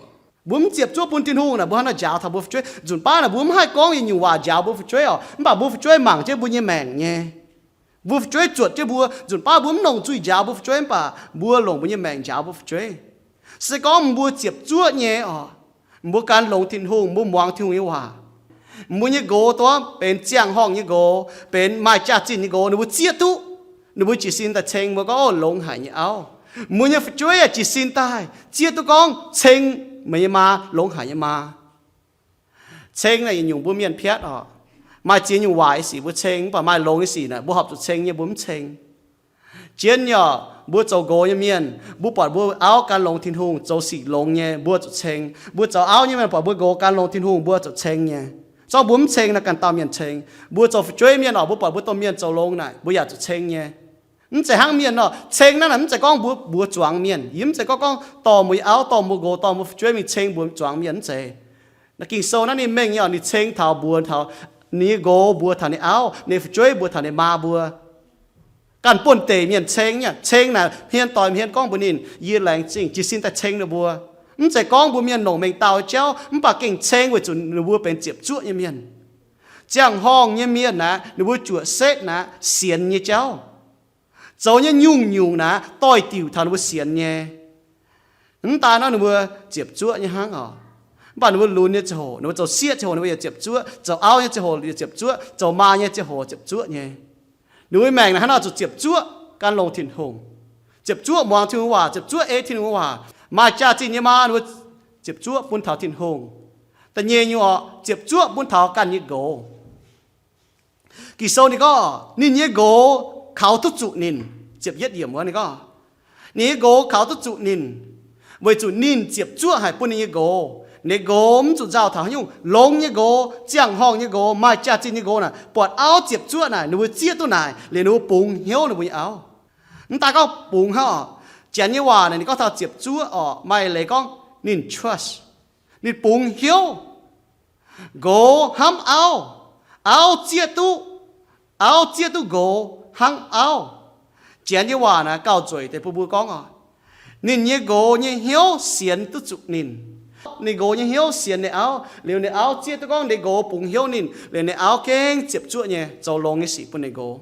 Mbuo mv ziepc zuoqv bun Tin-Hungh naaic, mbuo hnangv haaix nor njaaux taux mbuo fu'jueiv? Nzunc baav naaic mbuo mv haih gorngv yietc nyungc waac njaaux mbuo fu'jueiv oc, mv baac mbuo fu'jueiv mangc jienv mbuo nyei maengc nyei. Mbuo fu'jueiv zuotc jienv mbuo, nzunc baav mbuo mv longc nzuih njaaux mbuo fu'jueiv, mv baac mbuo longc mbuo nyei maengc njaaux mbuo fu'jueiv. Se gorngv mbuo ziepc zuoqv nyei oc, mbuo gan longx Tin-Hungh, mbuo muangx Tin-Hungh nyei waac, mbuo nyei nqox dongh benx ziangh horngh nyei nqox, benx maaih jaax-zinh nyei nqox, ninh mbuo zieqv duqv, ninh mbuo jiez sin daaih ceng mbuo gorngv, Ov, longx haic nyei auv. Mbuo nyei fu'jueiv yaac jiez sin daaih zieqv duqv gorngv ceng meih nyei maa longx haic nyei maa. Ceng naaic yietc nyungc mbuo mienh piatv oc. Maaih ziex nyungc waaic nyei sic mbuo ceng, mv baac maaih longx nyei sic naaic mbuo horpc zuqc ceng nyei mbuo mv ceng. Jien yaac mbuo zoux nqox nyei mienh, mbuo buatc mbuo auv gan longx Tin-Hungh, zoux sic longx nyei, mbuo zuqc ceng. Mbuo zoux auv nyei mienh buatc mbuo nqox gan longx Tin-Hungh, mbuo zuqc ceng nyei. Se gorngv mbuo mv ceng naaic, ganh dauh mienh ceng. Mbuo zoux fu'jueiv mienh oc, mbuo buatc mbuo domh mienh zoux longx naaic, mbuo yaac zuqc ceng nyei. Mv zeiz hnangv mienh oc, ceng naaiv naaic mv zeiz gorngv mbuox, mbuox zuangx mienh. Yie mv zeiz gorngv, gorngv dorh mbuo nyei auv, dorh mbuo nqox, dorh mbuo fu'jueiv mingh ceng mbuox zuangx mienh, mv zeiz. Naaiv Ging-Sou naaiv ninh mengh nyei oc, ninh ceng taux mbuox taux ninh nyei nqox mbuox taux ninh auv, ninh fu'jueiv mbuox taux ninh maa mbuo. Ganh buonv-deic mienh ceng nyei. Ceng naaic hmien doic hmien gorngv mbuox ninh, Yie laengz zingh, jiez sin daaih ceng ninh mbuo. Mv zeiz gorngv mbuo mienh longc mengh dauh jauv, mv baac gengh ceng weic zuqc ninh mbuo benx ziepc zuoqv nyei mienh. Ziangh horngh nyei mienh naaic, ninh mbuo juoqc setv naaic sienx nyei jauv. Zoux nyei nyungc-nyungc naaic doix-diuc taux ninh mbuo sienx nyei. Mv daan nor ninh mbuo ziepc zuoqv nyei hnangv oc. Mv baac ninh mbuo lunx nyei ziangh hoc, ninh mbuo zoux sieqv ziangh hoc ninh mbuo yaac ziepc zuoqv, zoux auv nyei ziangh hoc yaac ziepc zuoqv, zoux maa nyei ziangh hoc ziepc zuoqv nyei. Ninh mbuo maengc naaic hnangv nor zuqc ziepc zuoqv gan longx Tin-Hungh, ziepc zuoqv muangx Tin-Hungh waac, ziepc zuoqv ei Tin-Hungh waac. Maaih jaax-zinh nyei maa ninh mbuo ziepc zuoqv bun taux Tin-Hungh. Da'nyeic nyungc oc, ziepc zuoqv bun taux ganh nyei nqox. Ging-Sou ninh gorngv, ninh nyei nqox kaux duqv zuqc ninh. Ziepc yietv yiemc wuov ninh gorngv, ninh nyei nqox kaux duqv zuqc ninh, weic zuqc ninh ziepc zuoqv haic bun ninh nyei nqox. Ninh nqox mv zuqc nzauh taux haaix nyungc. Longx nyei nqox, ziangh horngh nyei nqox, maaih jaax-zinh nyei nqox naaic, buatc auv ziepc zuoqv naaic, ninh mbuo zieqv duqv naaic liuz ninh mbuo bungx hnyouv ninh mbuo nyei auv. Mv daan gorngv bungx hnangv oc. Janx nyei waac naaic ninh gorngv taux ziepc zuoqv oc, maaih leiz gorngv ninh trust, ninh bungx hnyouv. Nqox hnamv auv, auv zieqv duqv, auv zieqv duqv nqox hnangv auv. Janx nyei waac naaic gauh nzueic deix bun mbuo gorngv oc, ninh nyei nqox nyei hnyouv sienx duqv zuqc ninh. Ninh nqox nyei hnyouv sienx ninh auv, liuz ninh auv zieqv duqv gorngv ninh nqox bungx hnyouv ninh, liuz ninh auv gengh ziepc zuoqv nyei zoux longx nyei sic bun ninh nqox.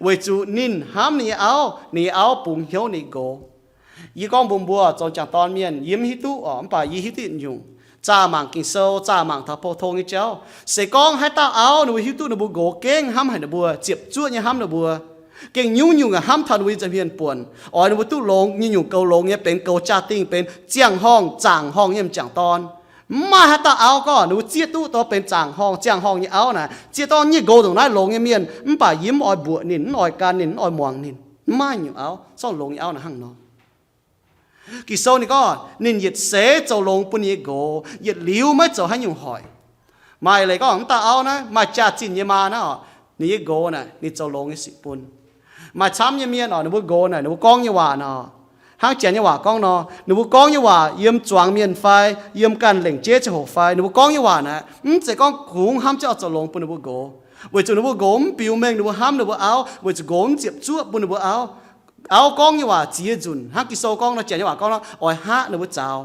Weic zuqc ninh hnamv ninh nyei auv, ninh nyei auv bungx hnyouv ninh nqox. Yie gorngv mbuox mbuo zoux jangc dorn mienh, yie mv hiuv duqv oc, mv baac yie hiuv duqv yietc nyungc, zaah mangc Ging-Sou, zaah mangc taux pou-tong nyei jauv. Se gorngv haaix dauh auv ninh mbuo hiuv duqv ninh mbuo nqox gengh hnamv haic ninh mbuo, ziepc zuoqv nyei hnamv ninh mbuo, gengh nyungc-nyungc hnamv taux ninh mbuo nyei nza'hmien buonc, oix ninh mbuo duqv longx nyei nyungc goux longx nyei, benx goux jaa-dingh, benx ziangh horngh zaangc horngh nyei m'jangc dorn. Mv maaih haaix dauh auv gorngv ninh mbuo zieqv duqv dongh benx zaangc horngh ziangh horngh nyei auv naaic, zieqv dongh nyei nqox ndongc naaiv longx nyei mienh, mv baac yie mv oix mbuoqc ninh, mv oix gan ninh, mv oix muangx ninh. Mv maaih nyungc auv, zorqv longx nyei auv naaic hnangv nor. Ging-Sou ninh gorngv ninh yietc seix zoux longx bun ninh nyei nqox, yietc liuz maiv zoux haaix nyungc hoic. Maaih leiz gorngv mv dauh auv naaiv maaih jaax-zinh nyei maa naaiv oc, ninh nyei nqox naaic ninh zoux longx nyei sic bun. Maaih camv nyei mienh oc, ninh mbuo nqox naaic ninh mbuo gorngv nyei waac nor, hnangv janx nyei waac gorngv nor, ninh mbuo gorngv nyei waac yiem zuangx mienh fai yiem ganh lengc jeiv ziangh hoc fai, ninh mbuo gorngv nyei waac naaic mv zeiz gorngv kungx hnamv jienv oix zoux longx bun ninh mbuo nqox, weic zuqc ninh mbuo nqox mv biux mengh ninh mbuo hnamv ninh mbuo auv, weic zuqc nqox mv ziepc zuoqv bun ninh mbuo auv. Auv gorngv nyei waac ziex nzunc hnangv Ging-Sou gorngv nor, janx nyei waac gorngv nor, oix haqv ninh mbuo zaux.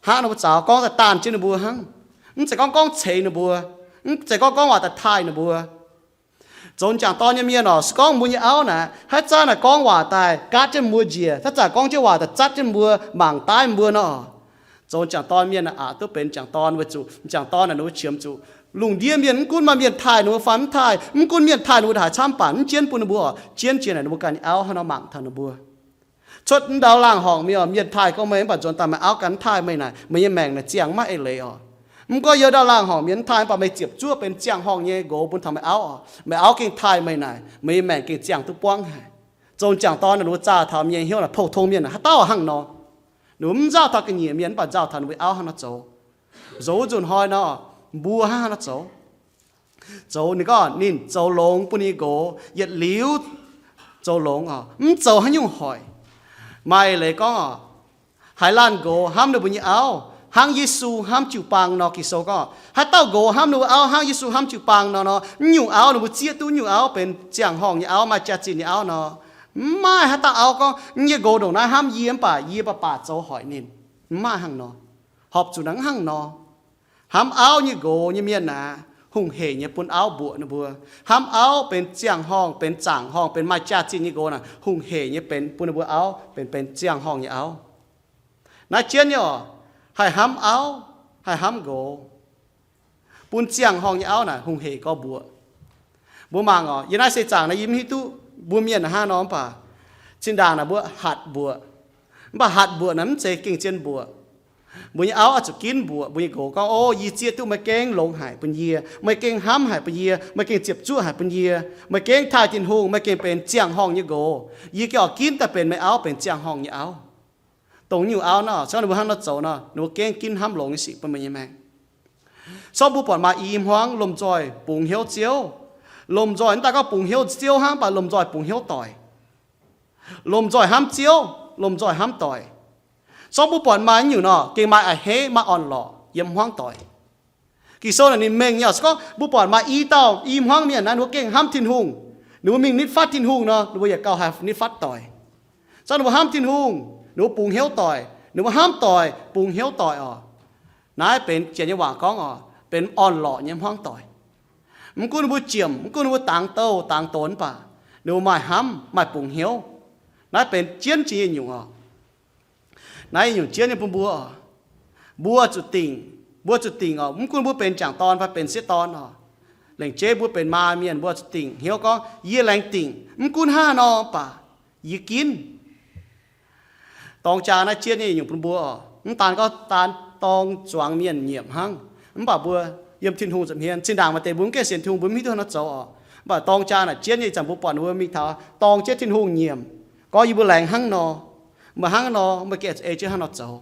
Haqv ninh mbuo zaux, gorngv daaih daanh jienv ninh mbuo hnangv. Mv zeiz gorngv gorngv ceix ninh mbuo, mv zeiz gorngv gorngv waac daaih taaih ninh mbuo. Zoux m'jangc dorn nyei mienh oc, se gorngv mbuo nyei auv naaic haaix zanc naaic gorngv waac daaih gaatv jienv mbuo njiec, haaix zanc gorngv jienv waac daaih zatv jienv mbuo, mangc daaih mbuo nor, zoux m'jangc dorn mienh aqc duqv benx m'jangc dorn, weic zuqc m'jangc dorn naaic ninh mbuo qiemx zuqc lungh ndiev mienh, mv gunv maaih mienh taaih ninh mbuo fai mv taaih, mv gunv mienh taaih ninh mbuo haaix camv, mv baac mv jienv bun ninh mbuo oc, jienv jiex naaic ninh mbuo ganh nyei auv hnangv nor mangc taux ninh mbuo. Cuotv m'ndau laangh horngc mingh oc, mienh taaih gorngv meih mv baac nzuonx daaih meih auv gan mv taaih meih naaic, meih nyei maengc naaic ziangh maiv eix leiz oc. Mv gunv youz ndau laangh horngc mienh mv taaih mv baac meih ziepc zuoqv benx ziangh horngh nyei nqox bun taux meih auv oc, meih auv gengh taaih meih naaic, meih nyei maengc gengh ziangh duqv buangv haic. Zoux m'jangc dorn naaic ninh mbuo zaah taux mienh hnyouv naaic, pou-tong mienh naaic haaix dauh hnangv nor. Ninh mbuo mv nzauh taux ga'nyiec mienh mv baac nzauh taux ninh mbuo auv hnangv nor zoux. Zoux wuov nzunc hnoi nor, mbuo hnangv haaix nor zoux? zoux, ninh gorngv ninh zoux longx bun ninh nyei nqox, yietc liuz zoux longx oc, mv zoux haaix nyungc hoic. Maaih leiz gorngv oc, haaix laanh nqox hnamv ninh mbuo nyei auv hnangv Yesu hnamv jiu-baang nor, Ging-Sou gorngv, haaix dauh nqox hnamv ninh mbuo auv hnangv Yesu hnamv jiu-baang nor, nor, mv nyungc auv ninh mbuo zieqv duqv nyungc auv benx ziangh horngh nyei auv, maaih jaax-zinh nyei auv nor, mv maaih haaix dauh auv gorngv, yie nyei nqox ndongc naaiv hnamv yie mv baac yie baac baac zoux hoic ninh. Mv maaih hnangv nor. Horpc zuqc naaiv hnangv nor. Hnamv auv nyei nqox nyei mienh aeqv, hungh hec nyei bun auv mbuoqc ninh mbuo. Hnamv auv benx ziangh horngh, benx zaangc horngh, benx maaih jaax-zinh nyei nqox naaic, hungh hec nyei benx bun ninh mbuo auv benx, benx ziangh horngh nyei auv. Naaiv jienv nyei oc, haih hnamv auv, haih hnamv nqox, bun ziangh horngh nyei auv naaic hungh hec gorx mbuoqc. Mbuo mangc oc, yiem naaiv seix zaangc naaiv yie mv hiuv duqv mbuo mienh hnangv nor mv baac zinh ndaangc naaic mbuo hatc mbuoqc. Mv baac hatc mbuoqc naaic mv zeiz gengh zien mbuoqc. Mbuo nyei auv oix zuqc ginv mbuoqc mbuo nyei nqox gorngv, O, yie zieqv duqv meih gengh longx haic bun yie, meih gengh hnamv haic bun yie, meih gengh ziepc zuoqv haic bun yie, meih gengh taaih Tin-Hungh, meih gengh benx ziangh horngh nyei nqox. Yie gengh oix ginv daaih benx meih auv, benx ziangh horngh nyei auv. Dongh nyungc auv nor, se gorngv ninh mbuo hnangv nor zoux nor, ninh mbuo gengh ginv hnamv longx nyei sic bun meih nyei maengc. Se gorngv mbuo buatc maaih i hmuangv lomh nzoih bungx hnyouv Ziouv, lomh nzoih mv daaih gorngv bungx hnyouv Ziouv hnangv, mv baac lomh nzoih bungx hnyouv doic. Lomh nzoih hnamv Ziouv, lomh nzoih hnamv doic. Se gorngv mbuo buatc maaih nyungc nor, gengh maaih a'hneiv, maaih orn-lorqc yiem hmuangv doic. Ging-Sou naaic ninh mengh nyei oc, se gorngv mbuo buatc maaih i dauh i hmuangv mienh naaiv, ninh mbuo gengh hnamv Tin-Hungh, ninh mbuo mingh nitv fatv Tin-Hungh nor, ninh mbuo yietc gauh haih nitv fatv doic. Se gorngv ninh mbuo hnamv Tin-Hungh, ninh mbuo bungx hnyouv doic. Ninh mbuo hnamv doic, bungx hnyouv doic oc. Naaiv benx janx nyei waac gorngv oc, benx orn-lorqc nyei hmuangv doic. Mv gunv ninh mbuo jiemc, mv gunv ninh mbuo dangx douh dangx donx mv baac, ninh mbuo maaih hnamv, maaih bungx hnyouv. Naaiv benx jienv jiex nyungc oc. Naaiv nyungc jienv nyei bun mbuo oc. Mbuo zuqc dingc, mbuo zuqc dingc oc. Mv gunv mbuo benx jangc dorn fai benx sieqv dorn oc, lengc jeiv mbuo benx maa mienh, mbuo zuqc dingc hnyouv gorngv, Yie laengz dingc, mv gunv hnangv haaix nor mv baac yie ginv. Dorng jaa naaiv jienv nyei nyungc bun mbuo oc. Mv daan gorngv daan dorng zuangx mienh nyiemc hnangv, mv baac mbuo yiem Tin-Hungh nza'hmien, zinh ndaangc maaih deix mbuo mv gaengh sienx Tin-Hungh, mbuo mv hiuv duqv haaix nor zoux oc. Mv baac dorng jaa naaic jienv nyei, ih zanc mbuo buatc ninh mbuo mingh taux dorng jienv Tin-Hungh nyiemc, gorngv, Yie mbuo laengz hnangv nor, meih hnangv nor, meih gengh ei jienv hnangv nor zoux.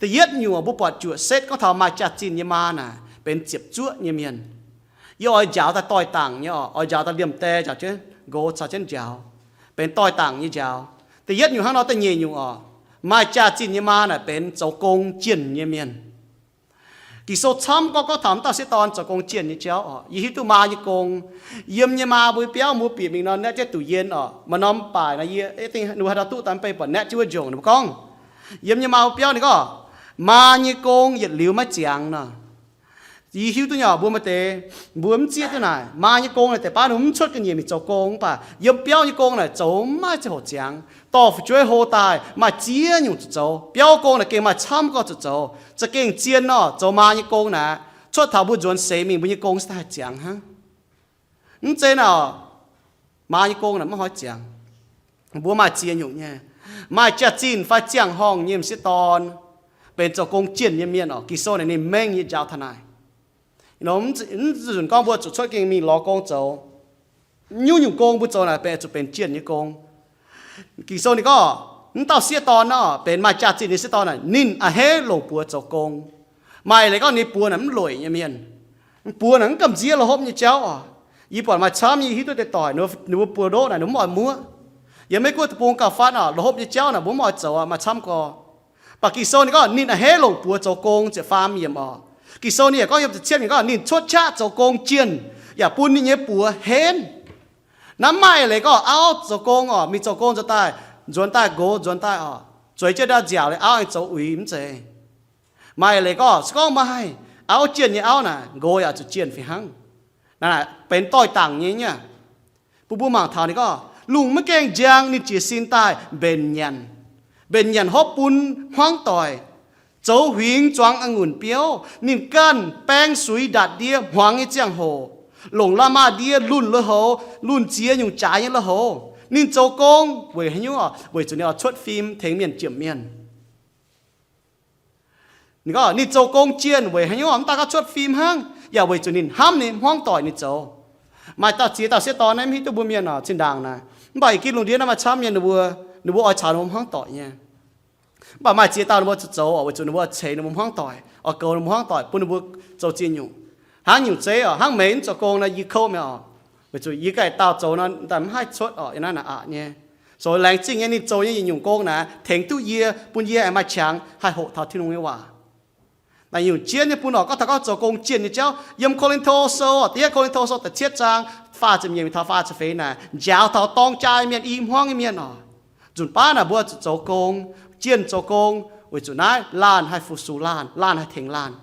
Da'yietv nyungc mbuo buatc juoqc setv gorngv taux maaih jaax-zinh nyei maa naaic benx ziepc zuoqv nyei mienh. Yie oix njaaux daaih doix-dangc nyei oc, oix njaaux daaih liemh die njaaux jienv nqox caux jienv njaaux, benx doix-dangc nyei njaaux. Da'yietv nyungc hnangv nor. Da'nyeic nyungc oc, maaih jaax-zinh nyei maa naaic benx zoux gong jienh nyei mienh. Ging-Sou camv gorngv, gorngv taux m'dauh sieqv dorn zoux gong jienh nyei jauv oc. Yie hiuv duqv maa nyei gong, yiem nyei maa mbuo biauv mbuo bieqc mingh nor naeqv jienv duqc yien oc. Maaih norm baaic nor yie, eh, dingh ninh mbuo haaix dauh duqv daaih mv bei buatc naeqv jienv wuov njongc ninh mbuo gorngv, yiem nyei maa mbuo biauv ninh gorngv, maa nyei gong yietc liuz maiv ziangx nor. Yie hiuv duqv nyei oc, mbuo maaih deix, mbuo mv zieqv duqv naaic, maa nyei gong naaic deix baav ninh mbuo mv cuotv ga'nyiec mingh zoux gong mv baac yiem biauv nyei gong naaic zoux maiv ziangh hoc ziangx. Dorh fu'jueiv hlo daaih maaih ziex nyungc zuqc zoux. Biauv gong naaic gengh maaih camv gorngv zuqc zoux. Za'gengh zien nor, zoux maa nyei gong naaic, cuotv taux mbuo nzuonx seix mingh mbuo nyei gong se daaih haih ziangx hnangv. Mv zeiz naaic, maa nyei gong naaic maiv hnoi ziangx. Mbuo maaih ziex nyungc nyei, maaih jaax-zinh fai ziangh horngh nyei m'sieqv dorn, benx zoux gong jienh nyei mienh oc. Ging-Sou naaic ninh mengh nyei njaaux taux naaic. Mv, mv zunc gorngv mbuo zuqc cuotv gengh mingh lorz gong zoux. Nyungc-nyungc gong mbuo zoux naaic benx zuqc benx jienh nyei gong. Ging-Sou ninh gorngv, mv dauh sieqv dorn nor, benx maaih jaax-zinh nyei sieqv dorn naaic, ninh a'hneiv longc buoz zoux gong. Maaih leiz gorngv ninh buoz naaic mv lueic nyei mienh, buoz naaic mv gamh nziev la'hopv nyei jauv oc. Yie buatc maaih camv nyei, hiuv duqv deix doic, ninh mbuo buoz ndoqv naaic ninh mbuo mv oix muoqv. Yiem Meiv Guoqv deic-bung gauh fatv oc, la'hopv nyei jauv naaic mbuo mv oix zoux, maaih camv gorx. Mv baac Ging-Sou ninh gorngv ninh a'hneiv longc buoz zoux gong ziepc faam yiemc oc. Ging-Sou ninh yaac gorngv yiem ziepc cietv ninh gorngv ninh cuotv qaqv zoux gong jienh, yaac bun ninh nyei buoz henv. Naaiv maaih leiz gorngv auv zoux gong oc, mingh zoux gong nzuonx daaih, nzuonx daaih nqox nzuonx daaih oc, zueiz jienv ndau nziaauc liuz auv aengx zoux uix mv zeiz. Maaih leiz gorngv se gorngv maaih auv jienh nyei auv naaic, nqox yaac zuqc jienh fih hnangv. Naaic benx doix-dangc nyei nyei. Bun mbuo mangc taux ninh gorngv, lungh maiv gaengh njang ninh jiez sin daaih mbenc nyanc. Mbenc nyanc hopv bun hmuangv doic, zoux huingx zuangx a'ngunc biouv. Ninh ganh baeng suix ndaatc ndie hmuangx nyei ziangh hoc, longc la'maah ndie lunh lui-houx, lunh ziex nyungc jaaix nyei lui-houx. Ninh zoux gong weic haaix nyungc? Weic zuqc ninh oix cuotv fim tengx mienh jomc mienh. Ninh gorngv ninh zoux gong jienh weic haaix nyungc? Mv daan gorngv cuotv fim hnangv, yaac weic zuqc ninh hnamv ninh hmuangv doic ninh zoux. Maaih dauh ziex dauh sieqv dorn naaiv mv hiuv duqv mbuo mienh oc, zinh ndaangc naaic. Mv baac i gin lungh ndiev naaiv maaih camv mienh ninh mbuo, ninh mbuo oix caux ninh mbuo hmuangv doic nyei. Mv baac maaih ziex dauh ninh mbuo zuqc zoux oc, weic zuqc ninh mbuo oix ceix ninh mbuo hmuangv doic, oix goux ninh mbuo hmuangv doic bun ninh mbuo zoux ziex nyungc. Hnangv nyungc zeiv oc, hnangv meih mv zoux gong nor, yie kouv mi'aqv oc. Weic zuqc yie ganh dauh zoux nor, daaih mv haih cuotv oc, yie naaiv naaic aqc nyei. Zoux laengz zingh nyei ninh zoux nyei yietc nyungc gong naaic, tengx duqv yie, bun yie aengx maaih qangx haih hoqc taux Tin-Hungh nyei waac. Naaic nyungc jienv nyei bun oc, gorngv taux gorngv zoux gong jienh nyei jauv, yiem Ko^lin^to Sou oc, da'yietv Ko^lin^to Sou da'cietv zaang faah ziepc nyeic mingh taux faah ziepc feix naaic, njaaux taux dorng jaa mienh, i hmuangv nyei mienh oc. Nzunc baav naaic mbuo zuqc zoux gong, jienh zoux gong, weic zuqc naaiv laanh haih fu-sux laanh, laanh haih tengx laanh.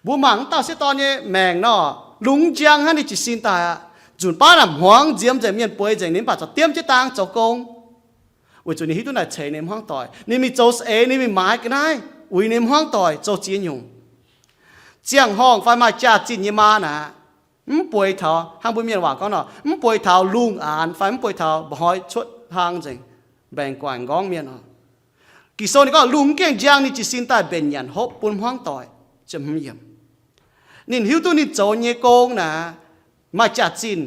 Mbuo mangc mv dauh sieqv dorn nyei maengc nor, lungh njang hnangv, ninh jiez sin daaih aqv. Nzunc baav naaic hmuangx nziemx nzengc, mienh bueix nzengc, ninh mv baac za'diemv jienv dang zoux gong, weic zuqc ninh hiuv duqv naaic ceix ninh hmuangv doic. Ninh mingh zoux saeng-eix, ninh mingh maaiz ga'naaiv uix ninh hmuangv doic zoux ziex nyungc. Ziangh horngh fai maaih jaax-zinh nyei maa naaic, mv bueix taux, hnangv mbuo mienh waac gorngv nor, mv bueix taux lungh aanx fai mv bueix taux mba'hnoi cuotv hlang nzengc, mbaengx gu'nguaaic nqorngv mienh oc. Ging-Sou ninh gorngv lungh mv gaengh njang, ninh jiez sin daaih mbenc nyanc hopv bun hmuangv doic. Ninh hiuv duqv ninh zoux nyei gong naaic maaih jaax-zinh.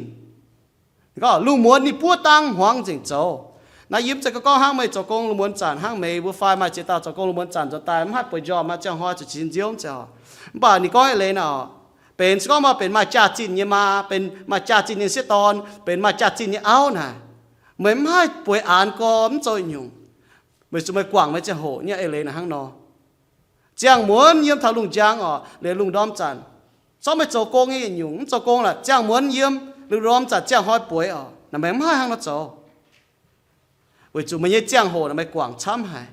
Gorngv lungh muonz ninh buov dang hmuangx nzengc zoux. Naaiv yie mv zeiz gorngv hnangv meih zoux gong lungh muonz zanc hnangv meih mbuo fai maaih ziex dauh zoux gong lungh muonz zanc nzuonx daaih mv haih bueix njormh, maaih ziangh hnoi zuqc jiez sin nziouv mv zeiz oc. Mv baac ninh gorngv eix leiz naaic oc, benx se gorngv maaih benx maaih jaax-zinh nyei maa, benx maaih jaax-zinh nyei sieqv dorn, benx maaih jaax-zinh nyei auv naaic, meih mv haih bueix aanx gorx mv zoux nyungc. Weic zuqc meih guangc meih ziangh hoc nyei eix leiz naaic hnangv nor. Ziangh muonz yiem taux lungh njang oc, liuz lungh ndorm zanc, zorqv meih zoux gong nyei yietc nyungc mv zoux gong lorqc, ziangh muonz yiem, liuz ndorm zanc ziangh hnoi bueix oc, naaic meih mv haih hnangv nor zoux. Weic zuqc meih nyei ziangh hoc naaic meih guangc camv haic.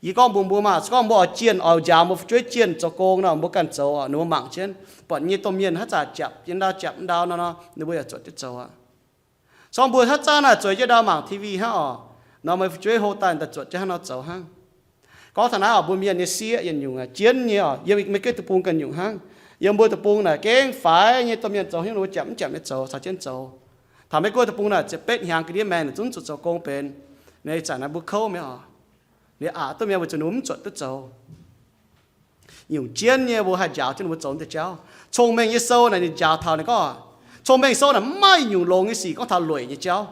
Yie gorngv mbuox mbuo maah, se gorngv mbuo oix jienh, oix njaaux mbuo fu'jueiv jienh zoux gong nor, mbuo ganh zoux oc, ninh mbuo mangc jienv, buatc nyei domh mienh haaix zanc japc jienv ndau japc ndau nor, ninh mbuo yaac zuotc jienv zoux aqv. Se gorngv mbuo haaix zanc naaic zueiz jienv ndau mangc T V hnangv oc, nor meih fu'jueiv hlo daaih daaih zuotc jienv hnangv nor zoux hnangv. Gorngv taux naaiv oc, mbuo mienh nyei sieqv yietc nyungc aqv, jienv nyei oc, yiem Mei-Gueiv deic-bung ganh nyungc hnangv. Yiem mbuo deic-bung naaic gengh faix nyei domh mienh zoux haaix nyungc ninh mbuo japc mv japc nyei zoux, caux jienv zoux. Taux Mei-Guoqv deic-bung naaic ziepc betv hnyangx ga'ndiev maengx naaic zungv zuqc zoux gong benx. Ninh zanc naaiv mbuo kouv mi'aqv oc. Ninh aqc duqv mi'aqv weic zuqc ninh mbuo mv zuotc duqv zoux. Nyungc jienv nyei mbuo haih njaaux jienv ninh mbuo zoux deix jauv. Cong-Mengh nyei Sou naaic ninh njaaux taux ninh gorngv, Cong-Mengh Sou naaic mv maaih nyungc longx nyei sic gorngv taux lueic nyei jauv.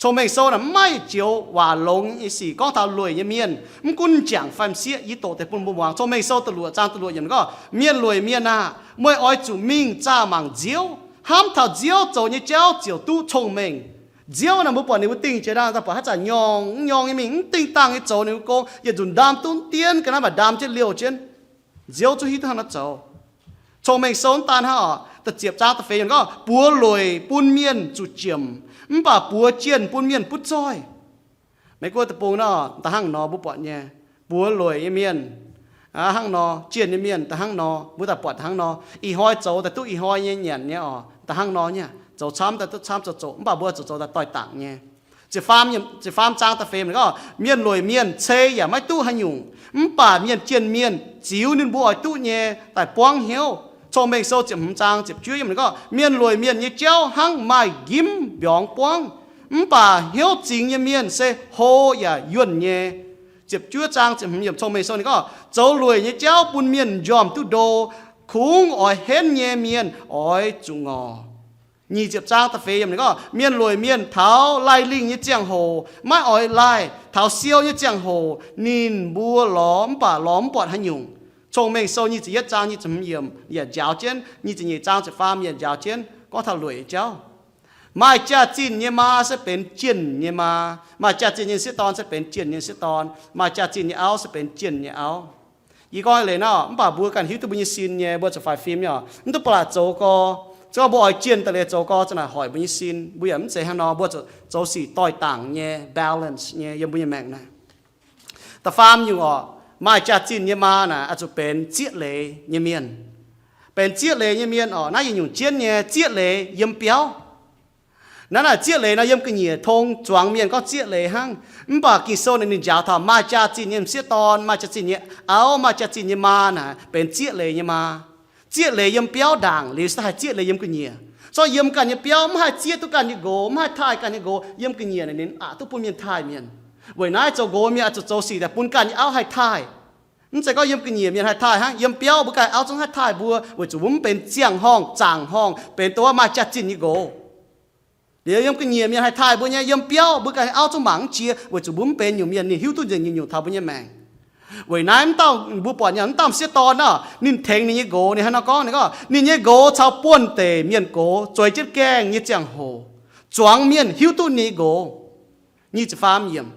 Cong-Mengh Sou naaic mv maaih joux waac longx nyei sic gorngv taux lueic nyei mienh, mv gunv m'jangc fai m'sieqv. Yie doqc deix bun mbuo muangx. Cong-Mengh Sou da'luoqc zaang da'luoqc yiemc ninh gorngv, Mienh lueic mienh aah! Meih oix zuqc mingh zaah mangc Nziouv. Hnamv taux Nziouv zoux nyei jauv ziouc duqv cong-mengh. Nziouv naaic mbuo buatc ninh mbuo dingh jiex ndaangc, daaih buatc haaix zanc nyorng mv nyorng nyei mingh, mv dingh dangh nyei zoux ninh mbuo gong, yietc nzunc ndaam duqv dien ga'naaiv maaih ndaam jienv liouh jienv. Nziouv zungv hiuv duqv hnangv nor zoux. Cong-Mengh Sou mv daan hnangv oc, da'ziepc zaang da'feix yiemc gorngv, Buoz lueic bun mienh zuqc jiemc, mv baac buoz jienh bun mienh butv zoih. Meiv Guoqv deic-bung nor, da'hnangv nor mbuo buatc nyei, buoz lueic nyei mienh hnangv nor, jienh nyei mienh da'hnangv nor, mbuo daaih buatc da'hnangv nor. Ih hnoi zoux daaih duqv ih hnoi nyei nyanc nyei oc, da'hnangv nor nyei, zoux camv daaih duqv camv zoux zoqc, mv baac mbuo zuqc zoux daaih doix-dangc nyei. Ziepc faam, ziepc faam zaang da'feix gorngv, Mienh lueic mienh cei yaac maiv duqv haaix nyungc, mv baac mienh jienh mienh ziux ninh mbuo oix duqv nyei daaih buangv hnyouv. Cong-Mengh Sou ziepc hmz zaang ziepc juov yiemc ninh gorngv, Mienh lueic mienh nyei jauv hnangv maaih njimv mbiorngz buangv, mv baac hnyouv zingx nyei mienh se hlo yaac yuonh nyei. Ziepc juov zaang ziepc hmz yiemc Cong-Mengh Sou ninh gorngv, Zoux lueic nyei jauv bun mienh m'njormh duqv ndo, kungx oix henv nyei mienh oix zuqc ngorc. Nyic ziepc zaang da'feix yiemc ninh gorngv, Mienh lueic mienh taux laih lingh nyei ziangh hoc maiv oix laih, taux siou nyei ziangh hoc ninh mbuo lorz mv baac lorz mv buatc haaix nyungc. Cong-Mengh Sou nyic ziepc yietv zaang nyic ziepc hmz yiemc yaac njaaux jienv, nyic ziepc nyeic zaang ziepc faam yaac njaaux jienv gorngv taux lueic nyei jauv. Maaih jaax-zinh nyei maa se benx jienh nyei maa, maaih jaax-zinh nyei sieqv dorn se benx jienh nyei sieqv dorn, maaih jaax-zinh nyei auv se benx jienh nyei auv. Yie gorngv leiz nor, mv baac mbuo ganh hiuv duqv mbuo nyei sin nyei, mbuo zuqc faix fim nyei oc. Mv duqv ba'laqc zoux gorx. Se gorngv mbuo oix jienh daaih leiz zoux gorx, za'naaic hoic mbuo nyei sin. Mbuo yaac mv zeiz hnangv nor, mbuo zuqc zoux sic doix-dangc nyei, balance nyei, yiem mbuo nyei maengc naaic. Da'faam nyungc oc, maaih jaax-zinh nyei maa naaic oix zuqc benx zieqv leiz nyei mienh. Benx zieqv leiz nyei mienh oc, naaiv yietc nyungc jienv nyei zieqv leiz yiem biauv. Naaiv naaic zieqv leiz nor yiem ga'nyiec tong zuangx mienh gorngv zieqv leiz hnangv. Mv baac Ging-Sou naaic ninh njaaux taux maaih jaax-zinh nyei m'sieqv dorn, maaih jaax-zinh nyei auv, maaih jaax-zinh nyei maa naaic benx zieqv leiz nyei maa. Zieqv leiz yiem biauv ndaangc liuz se haih zieqv leiz yiem ga'nyiec. Zorqv yiem ganh nyei biauv mv haih zieqv duqv ganh nyei nqox, mv haih taaih ganh nyei nqox, yiem ga'nyiec naaic ninh aqc duqv bun mienh taaih mienh. Weic naaiv zoux nqox mienh oix zuqc zoux sic daaih bun ganh nyei auv haih taaih. Mv zeiz gorngv yiem ga'nyiec mienh haih taaih hnangv, yiem biauv mbuo ganh auv zungv haih taaih mbuo, weic zuqc mbuo mv benx ziangh horngh, zaangc horngh, benx dongh maaih jaax-zinh nyei nqox. Liuz yiem ga'nyiec mienh haih taaih mbuo nyei, yiem biauv mbuo ganh auv zungv mangc mv jiex, weic zuqc mbuo mv benx nyungc mienh, ninh hiuv duqv nzengc nyungc-nyungc taux mbuo nyei maengc. Weic naaiv mv dauh, mbuo buatc nyei mv dauh m'sieqv dorn nor, ninh tengx ninh nyei nqox, ninh hnangv nor gorngv, ninh gorngv ninh nyei nqox caux buonv-deic mienh gox zueiz jienv gaengh nyei ziangh hoc, zuangx mienh hiuv duqv ninh nyei nqox. Nyic ziepc faam yiemc.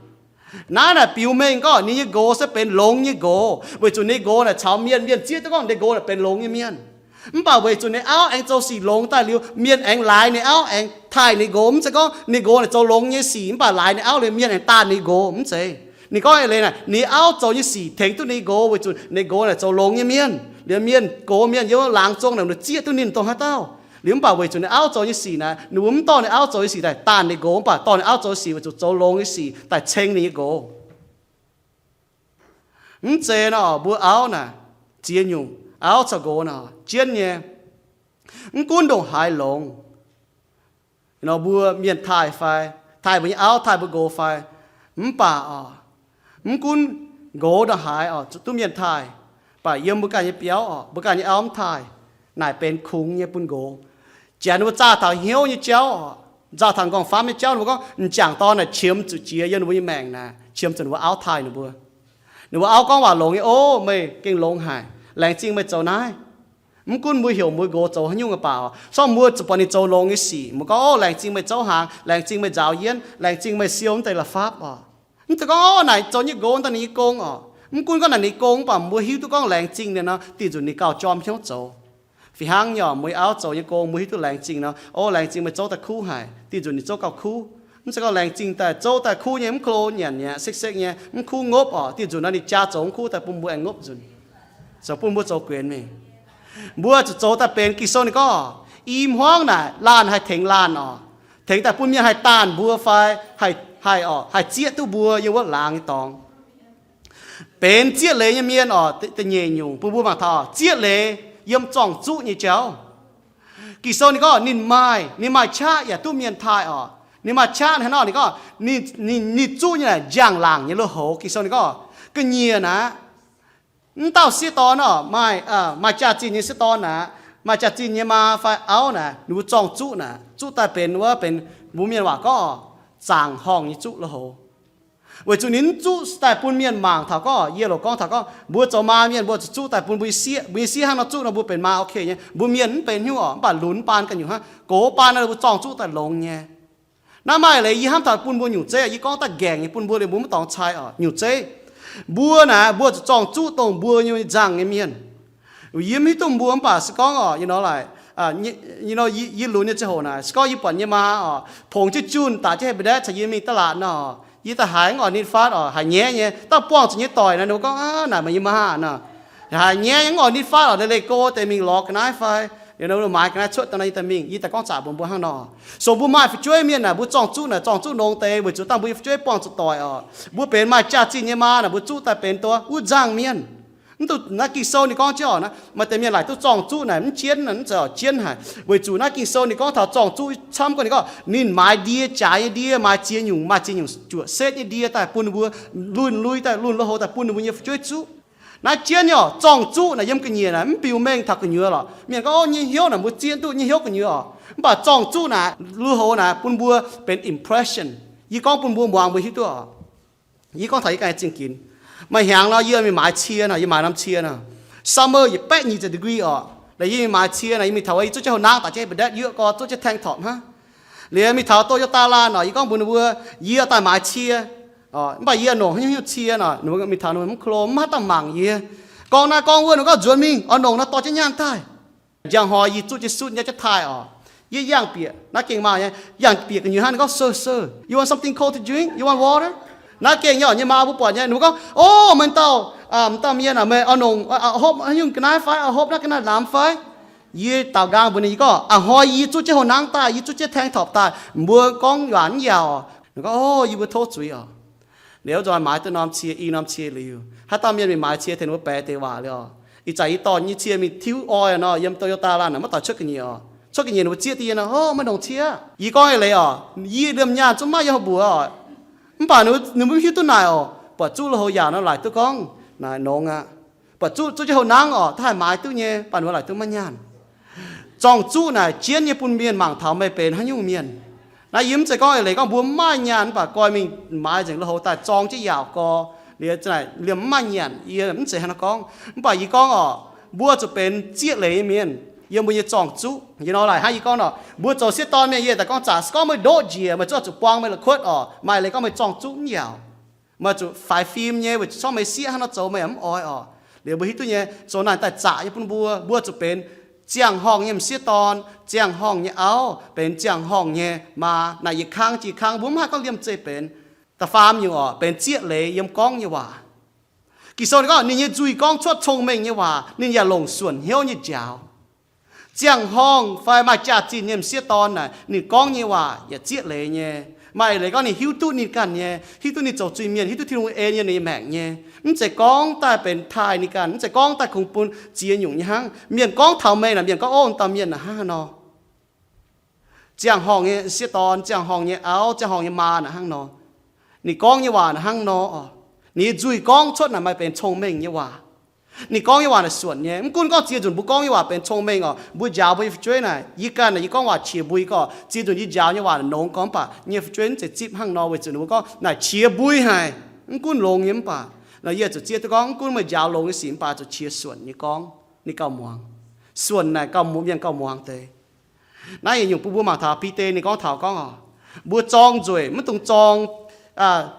Naaiv naaic biux mengh gorngv ninh nyei nqox se benx longx nyei nqox, weic zuqc ninh nqox naaic caux mienh, mienh zieqv duqv gorngv ninh nqox naaic benx longx nyei mienh. Mv baac weic zuqc ninh auv aengx zoux sic longx daaih liuz, mienh aengx laaix ninh auv aengx taaih ninh nqox. Mv zeiz gorngv ninh nqox naaic zoux longx nyei sic mv baac laaix ninh auv liuz mienh aengx daanh ninh nqox, mv zeiz. Ninh gorngv eix leiz naaic, ninh auv zoux nyei sic tengx duqv ninh nqox weic zuqc ninh nqox naaic zoux longx nyei mienh. Liuz mienh, gox mienh yiem laangz zong naaic ninh zieqv duqv ninh dongh haaix dauh. Liuz mv baac weic zuqc ninh auv zoux nyei sic naaic, ninh mbuo mv dorh ninh auv zoux nyei sic daaih daanh ninh nqox, mv baac dorh ninh auv zoux nyei sic weic zuqc zoux longx nyei sic daaih ceng ninh nyei nqox. Mv zeiz nor, mbuo auv naaic, ziex nyungc auv caux nqox nor, jienv nyei, mv gunv ndongc haaix longx, nor mbuo mienh taaih fai, taaih mbuo nyei auv, taaih mbuo nqox fai, mv baac oc, mv gunv nqox ndongc haaix oc, zuqc duqv mienh taaih, baac yiem mbuo ganh nyei biauv oc, mbuo ganh nyei auv mv taaih, naaic benx kungx nyei bun nqox. Janx ninh mbuo zaah taux hnyouv nyei jauv oc, zaah taux nqorngv-famv nyei jauv, ninh mbuo gorngv m'jangc dorn naaic qiemx zuqc jiex yiem ninh mbuo nyei maengc naaic, qiemx zuqc ninh mbuo auv taaih ninh mbuo. Ninh mbuo auv gorngv waac longx nyei, Ov, meih gengh longx haic, laengz zingh meih zoux naaiv. Mv gunv mbuo heuc mbuo nqox zoux haaix nyungc baac oc, sorng mbuo zuqc buatc ninh zoux longx nyei sic, mbuo gorngv, Ov, laengz zingh meih zouv hnaangx, laengz zingh meih nzaaux yienv, laengz zingh meih siou wuov deix la'fapv oc. Mv zeiz gorngv, Ov, naaic zoux nyei nqox daaih ninh nyei gong oc. Mv gunv gorngv naaic ninh nyei gong, mv baac mbuo hiuv duqv gorngv laengz zingh ninh nor, dih nzunc ninh gauh jorm hnyouv zoux. Fih hnangv nyei oc, mbuo nyei auv zoux nyei gong, mbuo hiuv duqv laengz zingh nor, Ov, laengz zingh meih zouv daaih kuv haic, dih nzunc ninh zouv gauh kuv. Mv zeiz gorngv laengz zingh daaih zouv daaih kuv nyei, mv klo nyanc nyei, sekv-sekv nyei, mv kuv ngopv oc, dih nzunc nor ninh jaa zoux mv kuv daaih bun mbuo aengx ngopv nzunc. Zoux bun mbuo zoux guenx mingh. Mbuo zuqc zoux daaih benx Ging-Sou ninh gorngv, i hmuangv naaic laanh haih tengx laanh oc, tengx daaih bun mienh haih daanh mbuo fai haih, haih oc, haih zieqv duqv mbuo yiem wuov laangz nyei dorngx. Benx zieqv leiz nyei mienh oc, da'nyeic nyungc bun mbuo mangc taux oc, zieqv leiz yiem zorng-zuqv nyei jauv. Ging-Sou ninh gorngv ninh maaih, ninh maaih qaqv yaac duqv mienh taaih oc. Ninh maaih qaqv hnangv nor, ninh gorngv ninh, ninh, ninh zuqv nyei naaic njang-laangc nyei lui-houx. Ging-Sou ninh gorngv ga'nyiec naaic, mv dauh sieqv dorn oc, maaih, maaih jaax-zinh nyei sieqv dorn naaic, maaih jaax-zinh nyei maa fai auv naaic, ninh mbuo zorng-zuqv naaic, zuqv daaih benx wuov, benx mbuo mienh waac gorngv zaangc horngh nyei zuqv lui-houx. Weic zuqc ninh mv zuqv daaih bun mienh mangc taux gorngv, yie loc gorngv taux gorngv mbuo zoux maa mienh mbuo zuqc zuqv daaih bun mbuo nyei sieqv, mbuo nyei sieqv hnangv nor zuqv nor mbuo benx maa ok nyei. Mbuo mienh mv benx hnyouv oc, mv baac lunx baan ganh nyungc hnangv, gox baan nor mbuo zorng-zuqv daaih longx nyei. Naaiv maaih leiz yie hnamv taux bun mbuo nyungc zeiv, yie gorngv daaih nqaengc nyei bun mbuo liuz mbuo mv dorngx cai oc. Nyungc zeiv, mbuo naaic mbuo zuqc zorng-zuqv dongh mbuo nyei nzangc nyei mienh. Yie mv hiuv duqv mbuo mv baac se gorngv oc, you know, like, you know, yie, yie lunx nyei ziangh hoc naaic, se gorngv yie buatc yie nyei maa oc, pongx jienv junh daaih jienv hepc mbatv caux yie mingh da'laatc nor, yie daaih haiz mv oix ninh fatv oc, haiz nyaiv nyei, daaih buangh zuqc nyei doic naaic, ninh mbuo gorngv, Aav, naaic meih nyei maa nor. Haiz nyaiv nyei, mv oix ninh fatv oc, leih leih go deix mingh lorz ga'naaiv fai, you know, maaiz ga'naaiv cuotv daaih nor, yie daaih mingh, yie daaih gorngv zaqc mbuox mbuo hnangv nor. So mbuo maaih fu'jueiv mienh naaic, mbuo zorng-zuqv naaic, zorng-zuqv nongx deix weic zuqc dangh mbuo nyei fu'jueiv buangh zuqc doic oc. Mbuo benx maaih jaax-zinh nyei maa naaic, mbuo zuqv daaih benx duqv wuov nzangc mienh. Mv duqv naaiv Ging-Sou ninh gorngv jienv oc, maaih deix mienh laaic duqv zorng-zuqv naaic mv jienv, mv zeiz oc, jienv haic. Weic zuqc naaiv Ging-Sou ninh gorngv taux zorng-zuqv camv gorngv, ninh gorngv ninh maaiz ndie, jaaix nyei ndie, maaiz ziex nyungc, maaih ziex nyungc juoqc setv nyei ndie daaih bun ninh mbuo, lunh lui daaih, lunh lui-houx daaih bun ninh mbuo nyei fu'jueiv zuqv. Naaiv jienv nyei oc, zorng-zuqv naaic yiem ga'nyiec naaic mv biux mengh taux gu'nyuoz lorqc. Mienh gorngv, Ov, nyei hnyouv naaic mbuo zieqv duqv nyei hnyouv gu'nyuoz oc. Mv baac zorng-zuqv naaic lui-houx naaic bun mbuo benx impression. Yie gorngv bun mbuo muangx mbuo hiuv duqv oc. Yie gorngv taux yie ganh nyei zingh ginx. Maaih hnyangx nor yie mingh maaiz cie nor, yie maaiz norm cie nor, summer yietc baeqv nyic ziepc degree oc. Liuz yie mingh maaiz cie nor, yie mingh taux wuov, yie zuqv jienv houh nangv daaih jienv mbatv yuoqv gorx, zuqv jienv tank top hnangv. Liuz mingh taux Toyota laanh oc, yie gorngv mbuox ninh mbuo, Yie daaih maaiz cie oc. Mv baac yie longc haaix nyungc cie nor, ninh mbuo mingh taux ninh mbuo mv klo, mv haih dangh mangc yie. Gorngv naaiv gorngv wuov, ninh gorngv nzuonx mingh oix longc nor dorh jienv nyaanh daaih. Njang hnoi yie zuqv jienv sutv nyei jienv taaih oc. Yie yangh bieqc naaiv gengh maah nyei, yangh bieqc gu'nyuoz hnangv, ninh gorngv, Sir, sir, you want something cold to drink? You want water? Naaiv gengh nyei oc, nyei maa mbuo buatc nyei, ninh mbuo gorngv, O, meih dauh, dauh mienh aac, meih oix longc, hopv haaix nyungc ga'naaiv fai, oix hopv naaiv ga'naaiv lamz fai? Yie daaux nqaang mbuox ninh, yie gorngv, A'hnoi yie zuqv jienv houh nangv daaih, yie zuqv jienv tank top daaih, mbuo gorngv waac mv yaac oc. Ninh gorngv, O, yie mbuo tov zuiz oc. Liuz nzuonx maaiz duqv norm cie, i norm cie liuz, haaix dauh mienh mingh maaiz cie tengx ninh mbuo baeqc deix waac liuz oc, ih zanc yie dorh nyei cie mingh tiuv oil nor, yiem Toyota laanh naaic maiv doix cuotv ga'nyiec oc. Cuotv ga'nyiec ninh mbuo zieqv duqv yie nor, O, maiv ndongc cie. Yie gorngv eix leiz oc, yie liemh nyaanh zungv maiv yiem houh mbuox oc. Mv baac ninh mbuo mv hiuv duqv naaic oc, buatc zuqv lui-houx yaac nor laaic duqv gorngv naaic nongx aqv. Buatc zuqv, zuqv jienv houh nangv oc, daaih haih maaiz duqv nyei, mv baac ninh mbuo laaic duqv maiv nyaanh. Zorng-zuqv naaic jienv nyei bun mienh mangc taux meih benx haaix nyungc mienh. Naaiv yie mv zeiz gorngv eix leiz gorngv mbuo mv maaih nyaanh, mv baac goix mingh maaiz nzengc lui-houx daaih zorng jienv yaauc gorx, Liuz za'naaic liemh mv maaih nyanc, yie mv zeiz hnangv naaiv gorngv. Mv baac yie gorngv oc, mbuo zuqc benx zieqv leiz nyei mienh yiem mbuo nyei zorng-zuqv. Yie nor laaic hnangv yie gorngv nor, mbuo zoux sieqv dorn mienh yie daaih gorngv zaqc se gorngv meih ndoqv njiec, meih zuqc zuqc buang meih la'kuotv oc, maaih leiz gorngv meih zorng-zuqv mv yaauc. Meih zuqc faix fim nyei weic zuqc corc meih sieqv hnangv nor zoux meih yaac mv oix oc. Liuz mbuo hiuv duqv nyei, zoux naaic daaih zaqc nyei bun mbuo, mbuo zuqc benx ziangh horngh nyei m'sieqv dorn, ziangh horngh nyei auv, benx ziangh horngh nyei maa. Naaic yietc kang jiex kang mbuo mv haih gorngv liemh zeih benx. Da'faam nyungc oc, benx zieqv leiz yiem gorngv nyei waac. Ging-Sou ninh gorngv ninh nyei nzuih gorngv cuotv cong-mengh nyei waac, ninh yaac longc suonc hnyouv nyei njaaux. Ziangh horngh fai maaih jaax-zinh nyei m'sieqv dorn naaic, ninh gorngv nyei waac yaac zieqv leiz nyei. Maaih leiz gorngv ninh hiuv duqv ninh ganh nyei, hiuv duqv ninh zoux zuiz-mienh, hiuv duqv Tin-Hungh ei ninh nyei maengc nyei. Mv zeiz gorngv daaih benx taaih ninh ganh, mv zeiz gorngv daaih kungx bun ziex nyungc nyei hnangv. Mienh gorngv taux meih naaic, mienh gorngv, ov, dauh mienh naaic hnangv nor. Ziangh horngh nyei sieqv dorn, ziangh horngh nyei auv, ziangh horngh nyei maa naaic hnangv nor. Ninh gorngv nyei waac naaic hnangv nor oc. Ninh nyei nzuih gorngv cuotv naaic maaih benx cong-mengh nyei waac. Ninh gorngv nyei waac naaic suonc nyei. Mv gunv gorngv ziex nzunc mbuo gorngv nyei waac benx cong-mengh oc, mbuo njaaux mbuo nyei fu'jueiv naaic, yie ganh naaic yie gorngv waac qiex mbui gorngv, ziex nzunc yie njaaux nyei waac naaic nongx gorngv, mv baac yie nyei fu'jueiv mv zeiz zipv hnangv nor weic zuqc ninh mbuo gorngv naaic qiex mbui haic. Mv gunv longx nyei mv baac, naaic yie zuqc zieqv duqv gorngv, mv gunv meih njaaux longx nyei sic mv baac zuqc qiex suonc nyei gorngv, ninh gauh muangx. Suonc naaic gauh, mienh gauh muangx deix. Naaiv yietc nyungc bun mbuo mangc taux Bide ninh gorngv taux gorngv oc, mbuo zorng nzueic maiv dungx zorng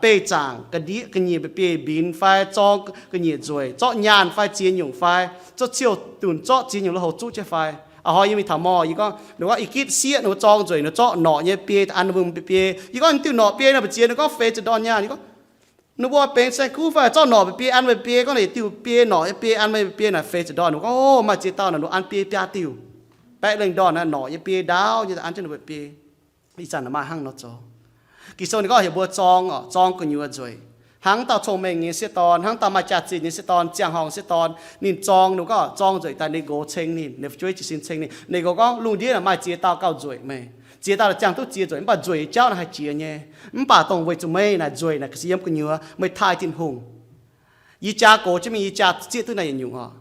beih zaangc ga'ndiev ga'nyiec mbeix biei mbinx fai zorng ga'nyiec nzueic zorqv nyaanh fai ziex nyungc fai zorqv ciouv dunc zorqv ziex nyungc lui-houx zuqv jienv fai. A'hnoi yie mingh taux mall, yie gorngv, ninh gorngv i gitv sieqv ninh mbuo zorng nzueic ninh zorqv norqc nyei biei an mbuo mbeix biei. Yie gorngv, diuh norqc biei nor mbu'ziex? Ninh gorngv feix ziepc ndorn nyaanh. Yie gorngv, ninh mbuo benx saeng-kuv fai zorqv norqc mbeix biei an mbeix biei? Gorngv naaic diuh biei norqc nyei biei an mbeix biei naaic feix ziepc ndorn. Ninh gorngv, ov, maaih ziex dauh naaic ninh an biei biaa diuh, baeqv lengh ndorn naaiv norqc nyei biei ndaauv nyei an jienv ninh mbeix biei. Ih zanc maaih hnangv nor zoux. Ging-Sou ninh gorngv heuc mbuo zorng oc, zorng gu'nyuoz nzueic. Hnangv dauh cong-mengh nyei sieqv dorn, hnangv dauh maaih jaax-zinh nyei sieqv dorn, ziangh horngh sieqv dorn, ninh zorng, ninh gorngv zorng nzueic daaih ninh nqox ceng ninh, ninh fu'jueiv jiez sin ceng ninh. Ninh nqox gorngv, lungh ndiev naaic maaih ziex dauh gauh nzueic meih. Ziex dauh naaic ziangh duqv ziex nzueic, mv baac nzueic nyei jauv naaic haih jiex nyei. Mv baac dongh weic zuqc meih naaic nzueic naaic ga'sie yiem gu'nyuoz, meih taaih Tin-Hungh. Yie jaa gox jienv mingh, yie jaa zieqv duqv naaiv yietc nyungc oc.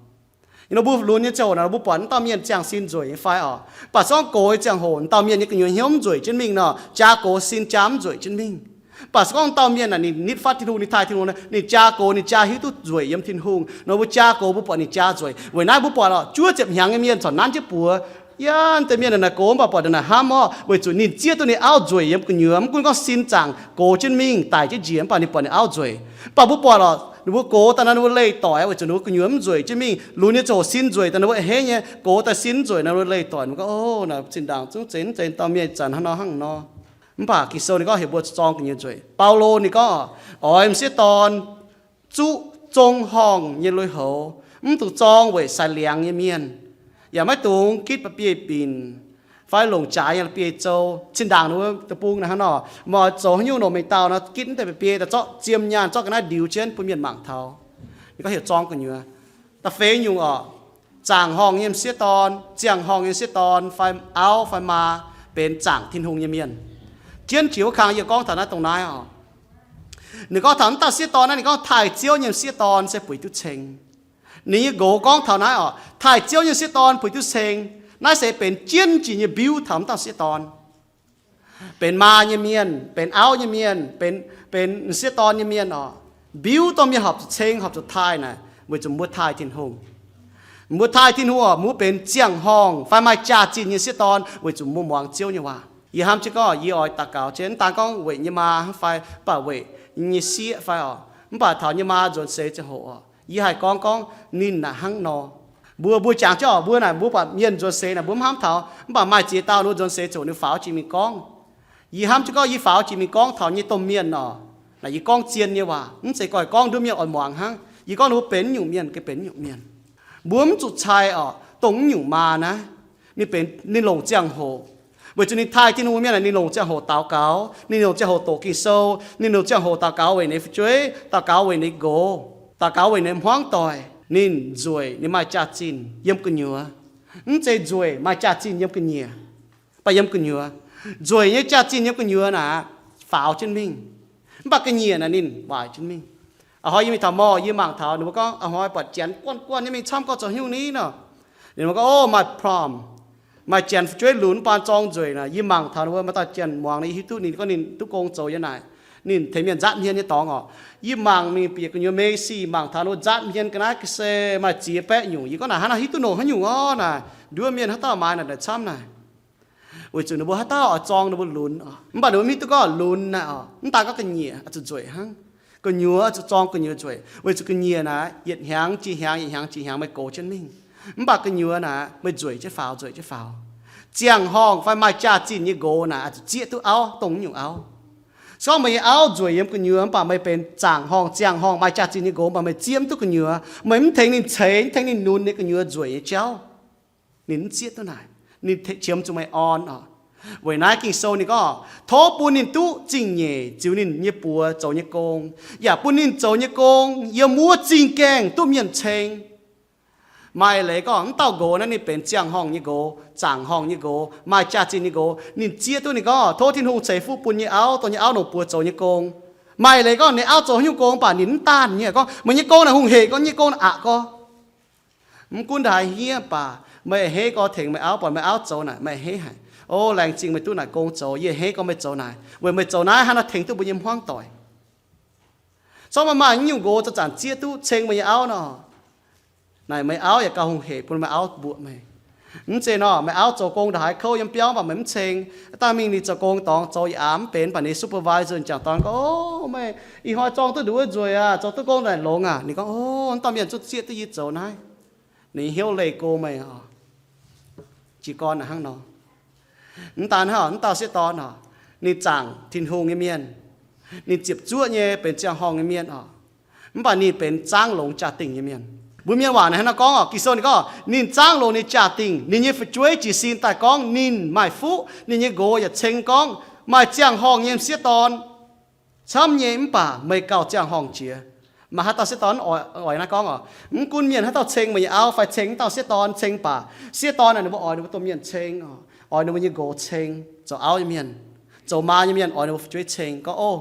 Ninh mbuo lunx nyei ziangh hoc naaic, mbuo buatc wuov dauh mienh ziangh sin nzueic nyei fai oc? Mv baac se gorngv gox nyei ziangh hoc, wuov dauh mienh nyei gu'nyuoz hnyouv mv nzueic jienv mingh nor, jaa gox sin jaa mv nzueic jienv mingh. Mv baac se gorngv wuov dauh mienh naaic ninh nitv fatv Tin-Hungh, ninh taaih Tin-Hungh, ninh jaa gox, ninh jaa hiuv duqv nzueic yiem Tin-Hungh nor, mbuo jaa gox mbuo buatc ninh jaa nzueic. Weic naaiv mbuo buatc oc, juov ziepc hnyangx nyei mienh corc nanv jienv buoz, yaac deix mienh naaic gox mv baac buatc naaic hnamv orqc, weic zuqc ninh zieqv duqv ninh auv nzueic yiem gu'nyuoz. Mv gunv gorngv sin zaangc gox jienv mingh, daic jienv njiec, mv baac ninh buatc ninh auv nzueic. Mv baac mbuo buatc oc, ninh mbuo gox daaih naaic ninh mbuo leih doic weic zuqc ninh mbuo gu'nyuoz mv nzueic jienv mingh. Lunx nyei ziangh hoc sin nzueic daaih ninh mbuo hei nyei, gox daaih sin mv nzueic naaic ninh mbuo leih doic. Ninh mbuo gorngv, ov, naaic zinh ndaangc zungv zeiz, zeiz dauh mienh zanc hnangv nor hnangv nor. Mv baac Ging-Sou ninh gorngv heuc mbuo zorng gu'nyuoz nzueic. Baulo ninh gorngv, oix m'sieqv dorn zuqv zong horngh nyei lui-houx, mv dungx zorng weic sai liangx nyei mienh, yaac maiv dungx gitv ba'biei binc fai longc jaaix nyei la'biei zou. Zinh ndaangc ninh mbuo deic-bung naaic hnangv nor, meih oix zoux haaix nyungc nor, mengh dauh nor gitv deix ba'biei daaih zorqv ziemh nyaanh zorqv ga'naaiv ndiux jienv bun mienh mangc taux. Ninh gorngv heuc zorng gu'nyuoz. Da'feix nyungc oc, zaangc horngh nyei m'sieqv dorn, ziangh horngh nyei m'sieqv dorn fai auv fai maa benx zaangc Tin-Hungh nyei mienh. Jienv jiex wuov kang yie gorngv taux naaiv dongh naaiv oc. Ninh gorngv taux wuov dauh sieqv dorn naaiv, ninh gorngv taaih Ziouv nyei m'sieqv dorn se bueix duqv ceng. Ninh nyei nqox gorngv taux naaiv oc, taaih Ziouv nyei m'sieqv dorn bueix duqv ceng. Naaiv se benx jienv jiex nyei mbiuv taux wuov dauh sieqv dorn. Benx maa nyei mienh, benx auv nyei mienh, benx, benx m'sieqv dorn nyei mienh oc. Mbiuv dongh mienh horpc zuqc ceng, horpc zuqc taaih naaic, weic zuqc mbuo taaih Tin-Hungh. Mbuo taaih Tin-Hungh oc, mbuo benx ziangh horngh fai maaih jaax-zinh nyei sieqv dorn weic zuqc mbuo muangx Ziouv nyei waac. Yie hnamv jienv gorngv yie oix daux gaux jienv, mv daan gorngv weic nyei maa fai, mv baac weic nyei sieqv fai oc, mv baac taux nyei maa nzuonx seix ziangh hoc oc, yie haih gorngv gorngv ninh naaic hnangv nor. Mbuo, mbuo jangx jienv oc, mbuo naaic mbuo buatc mienh nzuonx seix naaic mbuo mv hnamv taux, mv baac maaih ziex dauh ninh mbuo nzuonx seix ziouc ninh faaux jiex mingh gorngv. Yie hnamv jienv gorngv yie faaux jiex mingh gorngv taux nyei domh mienh oc, naaic yie gorngv zien nyei waac, mv zeiz goiv gorngv nduov mienh oix muangx hnangv. Yie gorngv ninh mbuo benx nyungc mienh, gengh benx nyungc mienh. Mbuo mv zuqc cai oc, dongh mv nyungc maa naaiv, ninh benx, ninh longc ziangh hoc. Weic zuqc ninh taaih Tin-Hungh mienh aeqv, ninh longc ziangh hoc daux gaux, ninh longc ziangh hoc doqc Ging-Sou, ninh longc ziangh hoc daux gaux weic ninh fu'jueiv, daux gaux weic ninh nqox, daux gaux weic ninh hmuangv doic. Ninh nzueic, ninh maaih jaax-zinh yiem gu'nyuoz. Mv zeiz nzueic maaih jaax-zinh yiem ga'nyiec, mv baac yiem gu'nyuoz. Nzueic nyei jaax-zinh yiem gu'nyuoz naaic faaux jienv mingh, mv baac ga'nyiec naaic ninh waaic jienv mingh. A'hnoi yie mingh taux mall, yie mangc taux ninh mbuo gorngv a'hnoi buatc janx guanh guanh nyei mingh camv gorngv zoux haaix nyungc ni nor. Ninh mbuo gorngv, ov, maaih prom, maaih janx fu'jueiv lunx mv baan zorng nzueic naaic. Yie mangc taux ninh mbuo maaih dauh janx muangx, yie hiuv duqv ninh gorngv ninh duqv gong zoux yiem naaic. Ninh tengx mienh nzaatv hmien nyei dorngx orqc. Yie mangc mingh bieqc gu'nyuoz Macy's, mangc taux ninh mbuo nzaatv hmien ga'naaiv ga'sie maaih ziex baeqv nyungc. Yie gorngv naaic, hnangv naaiv hiuv duqv nongh haaix nyungc orqc naaic, nduov mienh haaix dauh maaiz naaic, naaic camv naaic. Weic zuqc ninh mbuo haaix dauh oix zorng ninh mbuo lunx orqc. Mv baac ninh mbuo mv hiuv duqv gorngv lunx naaic orqc, mv daan gorngv ga'nyiec oix zuqc nzueic hnangv. Gu'nyuoz oix zuqc zorng gu'nyuoz nzueic, weic zuqc ga'nyiec naaic yietc hnyangx jiex hnyangx, yietc hnyangx jiex hnyangx meih gox jienv mingh. Mv baac gu'nyuoz naaic meih nzueic jienv faaux, nzueic jienv faaux. Ziangh horngh fai maaih jaax-zinh nyei nqox naaic oix zuqc zieqv duqv auv, dongh nyungc auv. Se gorngv meih nyei auv nzueic yiem gu'nyuoz, mv baac meih benx zaangc horngh, ziangh horngh, maaih jaax-zinh nyei nqox, mv baac meih zieqv mv duqv gu'nyuoz, meih mv tengx ninh ceix, mv tengx ninh nunz nyei gu'nyuoz nzueic nyei jauv, ninh mv zieqv duqv naaic. Ninh qiemx zuqc meih orn oc. Weic naaiv Ging-Sou ninh gorngv, tov bun ninh duqv zingh nyeic ziux ninh nyei buoz zoux nyei gong, yaac bun ninh zoux nyei gong yiem wuov zingh gaengh duqv mienh ceng. Maaih leiz gorngv mv dauh nqox naaiv ninh benx ziangh horngh nyei nqox, zaangc horngh nyei nqox, maaih jaax-zinh nyei nqox, ninh zieqv duqv, ninh gorngv, tov Tin-Hungh ceix fuqv bun nyei auv, dongh nyei auv longc buoz zoux nyei gong. Maaih leiz gorngv ninh auv zoux haaix nyungc gong mv baac ninh mv daanh nyei gorngv, meih nyei gong naaic hungh hec gorngv, nyei gong naaic aqc gorngv. Mv gunv ndaaih hniev baac meih a'hneiv gorngv tengx meih auv, buatc meih auv zoux naaic meih a'hneiv haic. O, laengz zingh meih duqv naaic gong zoux, yie a'hneiv gorngv meih zoux naaic, weic meih zoux naaiv hnangv naaiv tengx duqv mbuo nyei hmuangv doic. Zorqv maaih maaih nyungc nqox za'zanc zieqv duqv ceng meih nyei auv nor. Naaic meih auv yaac gauh hungh hec bun meih auv mbuoqc meih. Mv zeiz nor, meih auv zoux gong ndaaih haaix kouv yiem biauv mv baac meih mv ceng. Dangh mingh ninh zoux gong dorngx zoux yaac aav mv benx, mv baac ninh supervisor jangx dorn gorngv, O, meih ih hnoi zorng duqv nduov nzueic aac, zoux duqv gong naaic longx aac. Ninh gorngv, O, mv dauh mienh zungv zieqv duqv yie zoux naaiv. Ninh hnyouv leih go meih oc. Jiez gorn naaic hnangv nor. Mv daan hnangv, mv dauh sieqv dorn oc, ninh zaangc Tin-Hungh nyei mienh, ninh ziepc zuoqv nyei benx ziangh horngh nyei mienh oc, mv baac ninh benx zaangv longx jaa-dingh nyei mienh. Mbuo mienh waac naaic hnangv nor gorngv oc, Ging-Sou ninh gorngv ninh zaangv longx ninh jaa-dingh, ninh nyei fu'jueiv jiez sin daaih gorngv ninh maaih fuqv, ninh nyei nqox yaac ceng gorngv maaih ziangh horngh nyei sieqv dorn camv nyei, mv baac meih gauh ziangh horngh jiex. Maaih haaix dauh sieqv dorn oix, oix naaiv gorngv oc, mv gunv mienh haaix dauh ceng meih nyei auv fai ceng mv dauh sieqv dorn, ceng baac sieqv dorn naaic ninh mbuo oix ninh mbuo domh mienh ceng oc, oix ninh mbuo nyei nqox ceng, zoux auv nyei mienh, zoux maa nyei mienh oix ninh mbuo fu'jueiv ceng gorngv, O,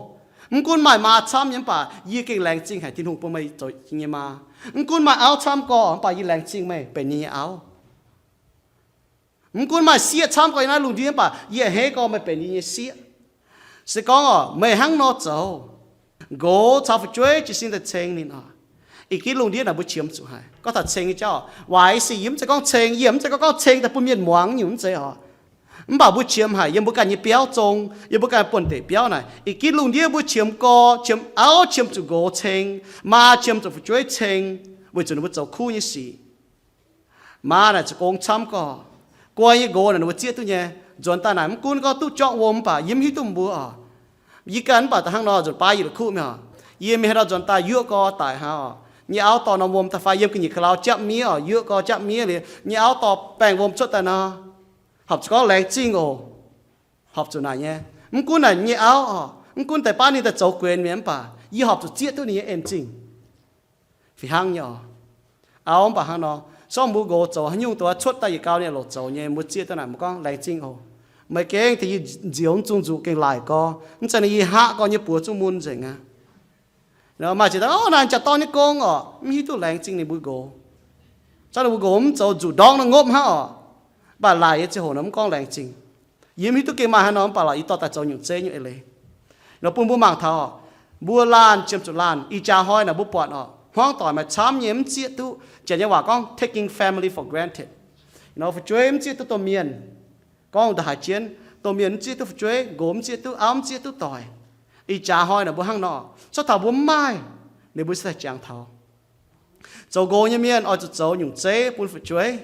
mv gunv maaih maa camv nyei mv baac yie gengh laengz zingh haic Tin-Hungh bun meih zoux yie nyei maa. Mv gunv maaih auv camv gorx mv baac yie laengz zingh meih benx yie nyei auv. Mv gunv maaih sieqv camv gorx yiem naaiv lungh ndiev mv baac yie a'hneiv gorngv meih benx yie nyei sieqv. Se gorngv oc, meih hnangv nor zoux, nqox caux fu'jueiv jiez sin daaih ceng ninh oc. Ih ginv lungh ndiev naaic mbuo qiemx zuqc haic. Gorngv taux ceng nyei jauv, waaic sic yie mv zeiz gorngv ceng, yie mv zeiz gorngv, gorngv ceng daaih bun mienh muangx nyungc, mv zeiz oc. Mv baac mbuo qiemx haic yiem mbuo ganh nyei biauv zong, yiem mbuo ganh buonv-deic biauv naaic. Ih ginv lungh ndiev mbuo qiemx gorx, qiemx auv qiemx zuqc nqox ceng, maa qiemx zuqc fu'jueiv ceng, weic zuqc ninh mbuo zoux kuv nyei sic. Maa naaic zoux gong camv gorx, guai nyei nqox naaic ninh mbuo zieqv duqv nyei. Nzuonx daaih naaic mv gunv gorngv duqv jorngv wuom mv baac yie mv hiuv duqv mbuo oc. Yie ganh mv baac da'hnangv nor nzuonx baav yietc la'kuqv mingh oc. Yie mingh haaix nor nzuonx daaih yuoqv gorx daic hnangv oc. Nyei auv dorh norm wuom daaih fai yiem ga'nyiec ka'lauh japv miev oc, yuoqv gorx japv miev liuz nyei auv dorh baengh wuom cuotv daaih nor, horpc zuqc gorngv laengz zingh oc. Horpc zuqc naaic nyei. Mv gunv naaic nyei auv oc, mv gunv deix baav ninh daaih zoux guenx mi'aqv mv baac yie horpc zuqc zieqv duqv ninh nyei en-zingh. Fih hnangv nyei oc. Auv mv baac hnangv nor, sorng mbuo nqox zoux haaix nyungc dongh cuotv daaih yietc gau ninh longc zoux nyei, mbuo zieqv duqv naaic mbuo gorngv laengz zingh oc. Meih gengh tengx yie nzioux mv zungh nzuqc gengh laaic gorx, mv zeiz naaic yie hngaqv gorx nyei buoz zungv mun nzengc aqv. Maaih ziex dauh, O, naaic jaax dorn nyei gong oc, mv hiuv duqv laengz zingh ninh mbuo nqox. Zorqv ninh mbuo nqox mv zoux nzuqc ndortv nor ngopv hnangv oc. Mv baac laaic nyei ziangh hoc nor mv gorngv laengz zingh. Yie mv hiuv duqv gengh maaih haaix nor, mv baac lorqc yie dorh daaih zoux nyungc zeiv nyungc eix leiz. Nor bun mbuo mangc taux oc, mbuo laanh qiemx zuqc laanh ih jaax hnoi naaic mbuo buatc oc, hmuangv doic maaih camv nyei mv zieqv duqv. Janx nyei waac gorngv taking family for granted. Nor fu'jueiv mv zieqv duqv domh mienh. Gorngv ndongc haaix jienv, domh mienh mv zieqv duqv fu'jueiv, nqox mv zieqv duqv, auv mv zieqv duqv doic. Ih jaax hnoi naaic mbuo hnangv nor, cuotv taux mbuo mv maaih, ninh mbuo se daaih jangx taux. Zoux nqox nyei mienh oix zuqc zoux nyungc zeiv bun fu'jueiv.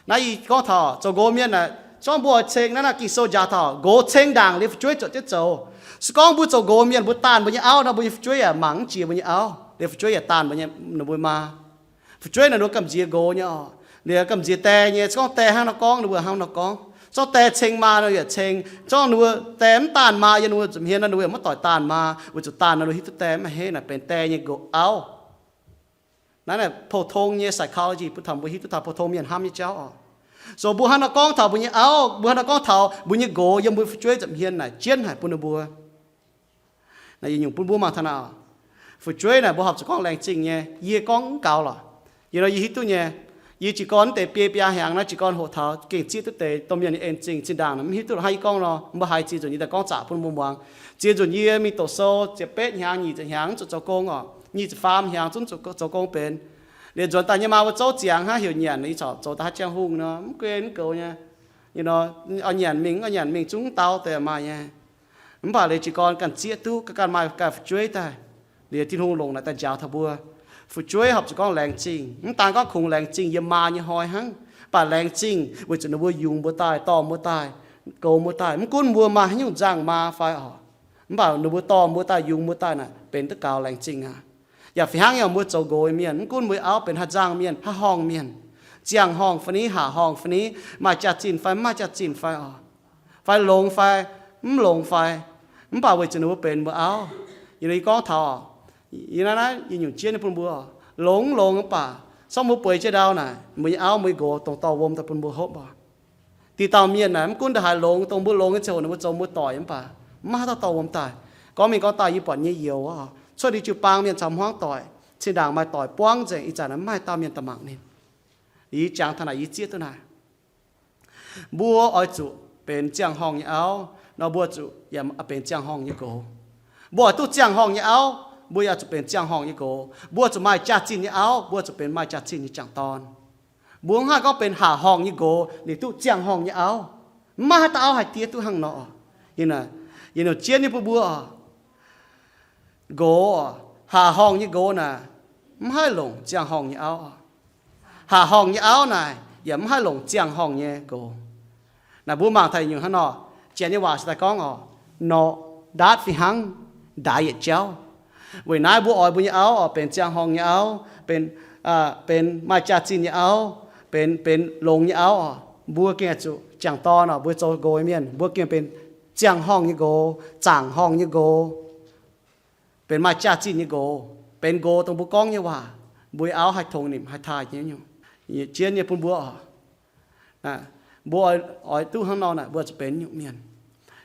Naaiv yie gorngv taux zoux nqox mienh aeqv, zorngv mbuo oix ceng naaiv, naaiv Ging-Sou njaaux taux nqox ceng ndaangc liuz fu'jueiv zuotc jienv zoux. Se gorngv mbuo zoux nqox mienh mbuo daanh mbuo nyei auv nor, mbuo nyei fu'jueiv yaac mangc mv jiex mbuo nyei auv, liuz fu'jueiv yaac daanh mbuo nyei, ninh mbuo maa. Fu'jueiv naaic ninh mbuo gamh nziex nqox nyei oc, ninh gamh nziex die nyei. Se gorngv die hnangv nor gorngv, ninh mbuo hnangv nor gorngv. Zorngv die ceng maa nor yaac ceng. Zorngv ninh mbuo die mv daanh maa yiem ninh mbuo nza'hmien nor, ninh mbuo yaac maiv doic daanh maa, weic zuqc daanh nor ninh mbuo hiuv duqv die maiv a'hneiv naaic benx die nyei nqox auv. Naaiv naaic pou-tong nyei psychology bun taux mbuo hiuv duqv taux pou-tong mienh hnamv nyei jauv oc. So mbuo hnangv nor gorngv taux mbuo nyei auv, mbuo hnangv nor gorngv taux mbuo nyei nqox yiem mbuo fu'jueiv nza'hmien naaic jienv haic bun ninh mbuo. Naaiv yie nyungc bun mbuo mangc taux naaic, fu'jueiv naaic mbuo horpc zuqc gorngv laengz zingh nyei. Yie gorngv mv gaux lorqc. Yie nor yie hiuv duqv nyei. Yie jiez gorn wuov deix biei biaa hnyangx naaiv, jiez gorn hoqc taux gengh zieqv duqv deix domh mienh nyei en zingh zinh ndaangc naaic, mv hiuv duqv haaix. Yie gorngv nor, mbuo haiz ziex nzunc yie daaih gorngv zaqc bun mbuo muangx. Ziex nzunc yie mingh doqc sou ziepc betv hnyangx, nyic ziepc hnyangx mv zuqc zoux gong oc, nyic ziepc faam hnyangx zungv zuqc zoux gong benx. Liuz nzuonx daaih nyei maa mbuo zouv ziangx hnangv, heuc nyanc, yie corc zoux daaih haaix ziangh hungh nor, mv gunv mv goux nyei. Yie nor, oix nyanc mingh, oix nyanc mingh zungv dau deix maaih nyei. Mv baac liuz jiez gorn ganh zieqv duqv, ganh maaih ganh fu'jueiv daaih. Liuz Tin-Hungh longc naaic daaih njaaux taux mbuo. Fu'jueiv horpc zuqc gorngv laengz zingh, mv daan gorngv kungx laengz zingh yiem maa nyei hnoi hnangv, mv baac laengz zingh weic zuqc ninh mbuo yungz mbuo daaih, dorh mbuo daaih, goux mbuo daaih. Mv gunv mbuo maaih haaix nyungc nzangc maa fai oc, mv baac ninh mbuo dorh mbuo daaih, yungz mbuo daaih naaic, benx duqv gaux laengz zingh aqv. Yaac fih hnangv nyei, mbuo zoux nqox mienh, mv gunv mbuo nyei auv benx haaix nzangc mienh, haaix horngh mienh, ziangh horngh fai ni, haac horngh fai ni, maaih jaax-zinh fai mv maaih jaax-zinh fai oc, fai longx fai mv longx fai, mv baac weic zuqc ninh mbuo benx mbuo auv. Yie nor, yie gorngv taux, yie naaiv naaiv yie nyungc jienv nyei bun mbuo, longx longx mv baac, sorng mbuo bueix jienv ndau naaic, mbuo nyei auv mbuo nyei nqox dongh dorh wuom daaih bun mbuo hopv oc. Diqc dauh mienh naaic, mv gunv ndongc haaix longx, dongh mbuo longx nyei ziangh hoc ninh mbuo zoux mbuo doic mv baac, mv maaih haaix dauh dorh wuom daaih. Gorngv mingh gorngv daaih, yie buatc nyei youz oc, cuotv liuz jiu-baang mienh caux hmuangv doic, zinh ndaangc maaih doic buangv nzengc, ih zanc naaiv mv maaih dauh mienh da'mangc ninh. Yie jangx taux naaic, yie zieqv duqv naaic. Mbuo oix zuqc benx ziangh horngh nyei auv nor, mbuo zuqc yaac benx ziangh horngh nyei nqox. Mbuo oix duqv ziangh horngh nyei auv, mbuo yaac zuqc benx ziangh horngh nyei nqox. Mbuo zuqc maaih jaax-zinh nyei auv, mbuo zuqc benx maaih jaax-zinh nyei jangc-dorn. Mbuo mv haih gorngv benx haac horngh nyei nqox liuz duqv ziangh horngh nyei auv. Mv maaih haaix dauh auv haih diev duqv hnangv nor. Yie, yie nor jienv nyei bun mbuo oc, nqox, haac horngh nyei nqox naaic, mv haih longc ziangh horngh nyei auv. Haac horngh nyei auv naaic yaac mv haih longc ziangh horngh nyei nqox. Naaic mbuo mangc taux nyungc hnangv nor, Janx nyei waac se daaih gorngv oc, nor, ndaatv fih hnangv, ndaix yietc jauv. Weic naaiv mbuo oix mbuo nyei auv oc, benx ziangh horngh nyei auv, benx, benx maaih jaax-zinh nyei auv, benx, benx longx nyei auv oc, mbuo gengh zuqc jangc-dorn oc, mbuo zoux nqox mienh, mbuo gengh benx ziangh horngh nyei nqox, zaangc horngh nyei nqox, benx maaih jaax-zinh nyei nqox, benx nqox dongh mbuo gorngv nyei waac, mbuo nyei auv haih tongx nimc haih taaih nyei nyungc. Jienv nyei bun mbuo oc, mbuo oix, oix duqv hnangv nor naaic, mbuo zuqc benx nyungc mienh.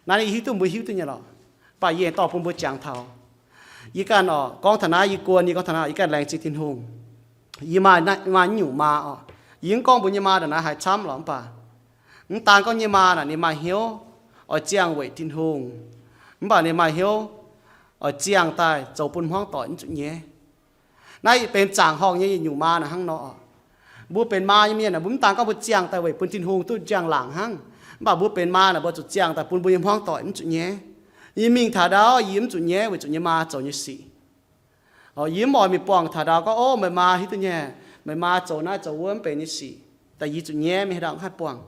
Naaiv yie hiuv duqv mbuo hiuv duqv nyei lorqc, mv baac yie aengx dorh bun mbuo jangx taux. Yie ganh oc, gorngv taux naaiv yie guon, yie gorngv taux naaiv yie ganh laengz zingh Tin-Hungh. Yie maaih, maaih nyungc maa oc, yie mv gorngv mbuo nyei maa ndongc naaiv haaix camv lorqc, mv baac mv daan gorngv nyei maa naaic ninh maaih hnyouv oix ziangh weic Tin-Hungh, mv baac ninh maaih hnyouv oix ziangh daaih zoux bun hmuangv doic mv zuqc nyaiv. Naaiv benx zaangc horngh nyei nyungc maa naaic hnangv nor. Mbuo benx maa nyei mienh aah, mbuo mv daan gorngv mbuo ziangh daaih weic bun Tin-Hungh duqv njang-laangc hnangv, mv baac mbuo benx maa naaic mbuo zuqc ziangh daaih bun mbuo nyei hmuangv doic mv zuqc nyaiv. Yie mingh taux ndau yie mv zuqc nyaiv weic zuqc yie maa zoux nyei sic. Yie mv oix mingh buangh taux ndau gorngv, Ov, meih maa hiuv duqv nyei, meih maa zoux naaiv zoux wuov mv benx nyei sic, daaih yie zuqc nyaiv mingh haaix ndau mv haih buangh.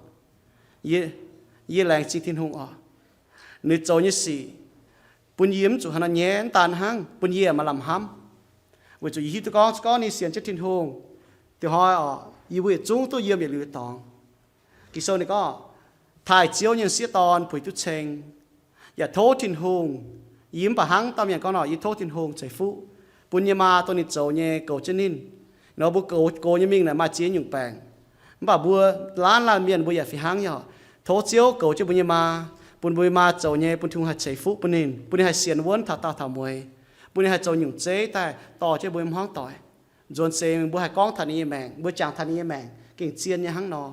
Yie, yie laengz zingh Tin-Hungh oc, ninh zoux nyei sic bun yie mv zuqc haaix nor nyaiv, mv daan hnangv, bun yie maaih lamh hnamv. Weic zuqc yie hiuv duqv gorngv, se gorngv ninh sienx jienv Tin-Hungh, dingc hnoi oc, yie mbuo yietc zungv duqv yiem yietc liuz dorngx. Ging-Sou ninh gorngv, taaih Ziouv nyei m'sieqv dorn puix duqv ceng, yaac tov Tin-Hungh. Yie mv baac hnangv dauh mienh gorngv nor, yie tov Tin-Hungh ceix fuqv bun nyei maa dongh ninh zoux nyei goux jienv ninh. Nor mbuo goux, goux nyei mingh naaic maaih ziex nyungc baengc. Mv baac mbuo laanh laanh mienh mbuo yaac fih hnangv nyei oc. Tov Ziouv goux jienv mbuo nyei maa, bun mbuo nyei maa zoux nyei bun Tin-Hungh haih ceix fuqv bun ninh, bun ninh haih sienx wuonv taux daauh taux mueiz, bun ninh haih zoux nyungc zeiv daaih dorh jienv mbuo nyei hmuangv doic. Nzuonx seix mbuo haih gorngv taux ninh nyei maengc, mbuo jangx taux ninh nyei maengc gengh zien nyei hnangv nor.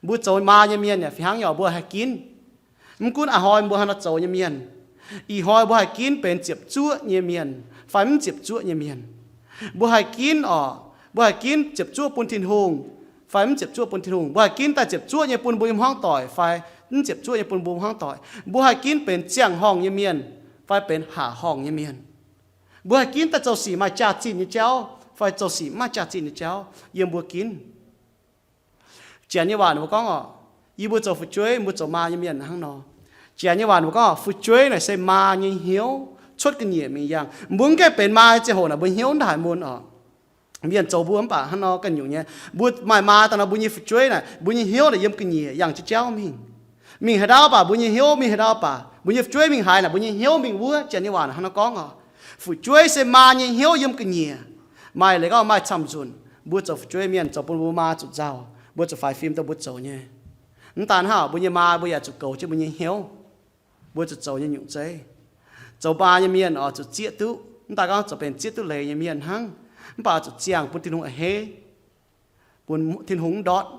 Mbuo zoux maa nyei mienh yaac fih hnangv nyei oc, mbuo haih ginv. Mv gunv a'hnoi mbuo haaix nor zoux nyei mienh, ih hnoi mbuo haih ginv benx ziepc zuoqv nyei mienh fai mv ziepc zuoqv nyei mienh. Mbuo haih ginv oc, mbuo haih ginv ziepc zuoqv bun Tin-Hungh fai mv ziepc zuoqv bun Tin-Hungh. Mbuo haih ginv daaih ziepc zuoqv nyei bun mbuo nyei hmuangv doic fai mv ziepc zuoqv nyei bun mbuo hmuangv doic. Mbuo haih ginv benx ziangh horngh nyei mienh fai benx haac horngh nyei mienh. Mbuo haih ginv daaih zoux sic maaih jaax-zinh nyei jauv fai zoux sic mv maaih jaax-zinh nyei jauv yiem mbuo ginv. Janx nyei waac ninh mbuo gorngv oc, yie mbuo zoux fu'jueiv, mbuo zoux maa nyei mienh hnangv nor. Janx nyei waac ninh mbuo gorngv, fu'jueiv naaic se maa nyei hnyouv cuotv ga'nyiec mingh yangh. Mbuo mv gaengh benx maa nyei ziangh hoc naaic mbuo hnyouv ndaaih mun oc. Mienh zoux mbuo mv baac hnangv nor ganh nyungc nyei. Mbuo maaih maa daaih nor, mbuo nyei fu'jueiv naaic, mbuo nyei hnyouv naaic yiem ga'nyiec yangh jienv jauv mingh. Mingh haaix ndau baac mbuo nyei hnyouv, mingh haaix ndau baac mbuo nyei fu'jueiv mingh haaix naaic, mbuo nyei hnyouv mingh wuov. Janx nyei waac hnangv nor gorngv oc, fu'jueiv se maa nyei hnyouv yiem ga'nyiec. Maaih leiz gorngv maaih camv-nzunc mbuo zoux fu'jueiv mienh zoux bun mbuo maa zuqc nzauh, mbuo zuqc faix fim dongh mbuo zoux nyei. Mv daan hnangv, mbuo nyei maa mbuo yaac zuqc goux jienv mbuo nyei hnyouv, mbuo zuqc zoux nyei nyungc zeiv. Zoux maa nyei mienh oix zuqc zieqv duqv, mv daan gorngv zoux benx zieqv duqv leiz nyei mienh hnangv, mv baac zuqc ziangh bun Tin-Hungh a'hneiv. Tin-Hungh mv ndortv,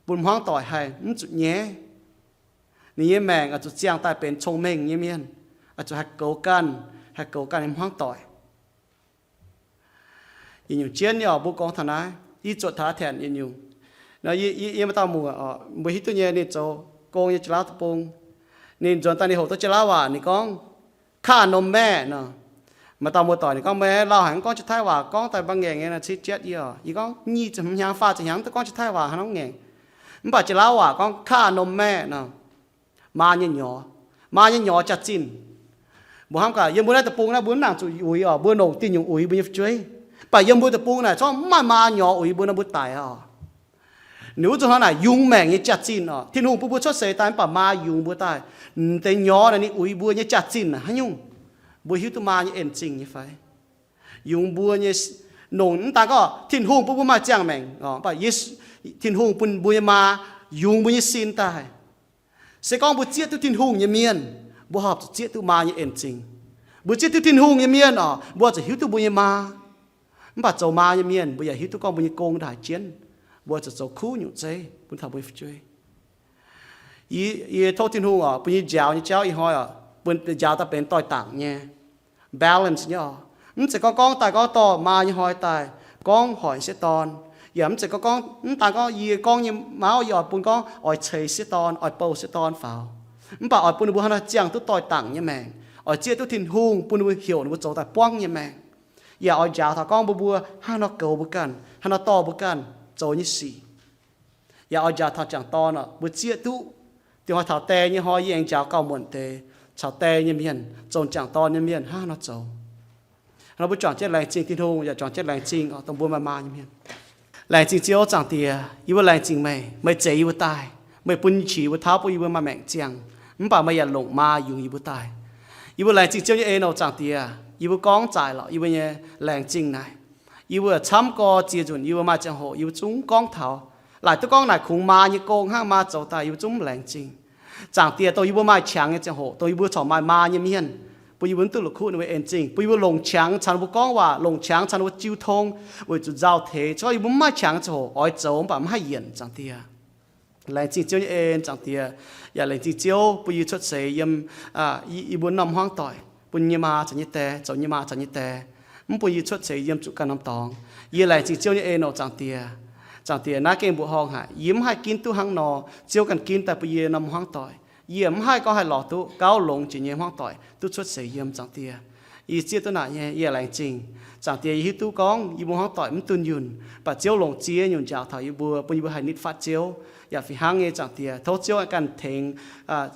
bun hmuangv doic haih mv zuqc nyaiv. Ninh nyei maengc oix zuqc ziangh daaih benx cong-mengh nyei mienh, oix zuqc haih goux ganh, haih goux ganh nyei hmuangv doic. Yietc nyungc jienv nyei oc, mbuo gorngv taux naaiv, yie zuotc taux Tanc yietc nyungc. Yie, yie, yie maaih dauh muoc oc, mbuo hiuv duqv nyei, ninh zoux gong nyei Janx-Laauv Deic-Bung. Ninh nzuonx daaih ninh hoqc duqv Janx-Laauv waac, ninh gorngv, Kaav nom maeqv nor. Maaih dauh muoz-doic ninh gorngv, Meih lauh haic mv gorngv Janx-Taiv waac, gorngv daaih mbaang ngaengc nyei nor, ciev jatv yie oc. Yie gorngv, Nyic ziepc hnyangx, faah ziepc hnyangx mv duqv gorngv Janx-Taiv waac hnangv nor ngaengc. Mv baac Janx-Laauv waac gorngv, Kaav nom maeqv nor. Maa nyei nyorx, maa nyei nyorx jaax-zinh. Mbuo hnamv gaax, yiem mbuo naaiv deic-bung naaiv mbuo mv nangc zuqc uix oc, mbuo longc diuh nyungc uix mbuo nyei fu'jueiv. Mv baac yiem mbuo deic-bung naaic, corc maaih maa nyorx uix mbuo nor, mbuo daic oc. Ninh wuov zuqc hnangv naaic yungz maengc nyei jaax-zinh oc. Tin-Hungh bun mbuo cuotv seix daaih mv baac maa yungz mbuo daaih. Deix nyorx naaic ninh uix mbuo nyei jaax-zinh naaic haaix nyungc? Mbuo hiuv duqv maa nyei en-zingh nyei fai? Yungz mbuo nyei, longc mv daan gorngv Tin-Hungh bun mbuo maaih ziangh maengc oc, mv baac Yesu, Tin-Hungh bun mbuo nyei maa yungz mbuo nyei sin daaih. Se gorngv mbuo zieqv duqv Tin-Hungh nyei mienh, mbuo horpc zuqc zieqv duqv maa nyei en-zingh. Mbuo zieqv duqv Tin-Hungh nyei mienh oc, mbuo zuqc hiuv duqv mbuo nyei maa. Mv baac zoux maa nyei mienh, mbuo yaac hiuv duqv gorngv mbuo nyei gong ndaaih jienv, mbuo zuqc zoux kuv nyungc zeiv bun taux mbuo nyei fu'jueiv. Yie, yie tov Tin-Hungh oc, bun yie njaaux nyei jauv ih hnoi oc, bun njaaux daaih benx doix-dangc nyei, balance nyei oc. Mv zeiz gorngv gorngv daaih gorngv dorh maa nyei hnoi daaih gorngv hoic sieqv dorn, yaac mv zeiz gorngv gorngv mv daan gorngv yie gorngv nyei mauv yie oix bun gorngv oix ceix sieqv dorn, oix bouh sieqv dorn faaux. Mv baac oix bun ninh mbuo hnangv nor ziangh duqv doix-dangc nyei maengc, oix zieqv duqv Tin-Hungh bun ninh mbuo heuc ninh mbuo zoux daaih buangv nyei maengc. Yaac oix njaaux taux gorngv mbuo mbuo hnangv nor goux mbuo ganh, hnangv nor dorh mbuo ganh zoux nyei sic. Yaac oix njaaux taux jangc dorn oc, mbuo zieqv duqv, dingc hnoi taux die nyei hnoi yie aengx njaaux gauh muonc deix caux die nyei mienh, zoux jangc dorn nyei mienh hnangv haaix nor zoux. Hnangv nor mbuo juangc jienv laengz zingh Tin-Hungh, yaac juangc jienv laengz zingh oc dongh mbuo maaih maa nyei mienh. Laengz zingh Ziouv Zaangc Diex, yie mbuo laengz zingh meih, meih zeix yie mbuo daaih, meih bun qiex yie mbuo tauv bun yie mbuo maaih maengc ziangh, mv baac meih yaac longc maa yungz yie mbuo daaih. Yie mbuo laengz zingh Ziouv nyei en oc Zaangc Diex, yie mbuo gorngv zaaic lorqc yie mbuo nyei laengz zingh naaic. Yie mbuo camv gorx ziex nzunc yie mbuo maaih ziangh hoc yie mbuo zungv gorngv taux, laaic duqv gorngv naaic kungx maa nyei gong hnangv maa zoux daaih yie mbuo zungv mv laengz zingh. Zaangc Diex, dongh yie mbuo maaih qangx nyei ziangh hoc, dongh yie mbuo corc maaih maa nyei mienh, bun yie mbuo mv duqv la'kuqv ninh mbuo en-zingh, bun yie mbuo longc qangx caux ninh mbuo gorngv waac, longc qangx caux ninh mbuo jiu tong, weic zuqc nzauh teix. Corc yie mbuo mv maaih qangx nyei ziangh hoc oix zoux mv baac mv haih yienc, Zaangc Diex. Laengz zingh Ziouv nyei en, Zaangc Diex, yaac laengz zingh Ziouv bun yie cuotv seix yiem yie mbuo norm hmuangv doic, bun nyei maa caux nyei die, zoux nyei maa caux nyei die, mv bun yie cuotv seix yiem zuqc ganh norm dorngx. Yie laengz zingh Ziouv nyei en oc Zaangc Diex. Zaangc Diex, naaiv gengh mbuoqc horngh haic, yie mv haih ginv duqv hnangv nor. Ziouv ganh ginv daaih bun yie norm hmuangv doic. Yie mv haih gorngv haih lorz duqv gauh longx jiex nyei hmuangv doic duqv cuotv seix yiem, Zaangc Diex. Yie zieqv duqv naaic nyei, yie laengz zingh. Zaangc Diex, yie hiuv duqv gorngv yie mbuo hmuangv doic mv dunh yunh, mv baac Ziouv longc ziex nyungc njaaux taux yie mbuo, bun yie mbuo haih nitv fatv Ziouv. Yaac fih hnangv nyei, Zaangc Diex, tov Ziouv aengx ganh tengx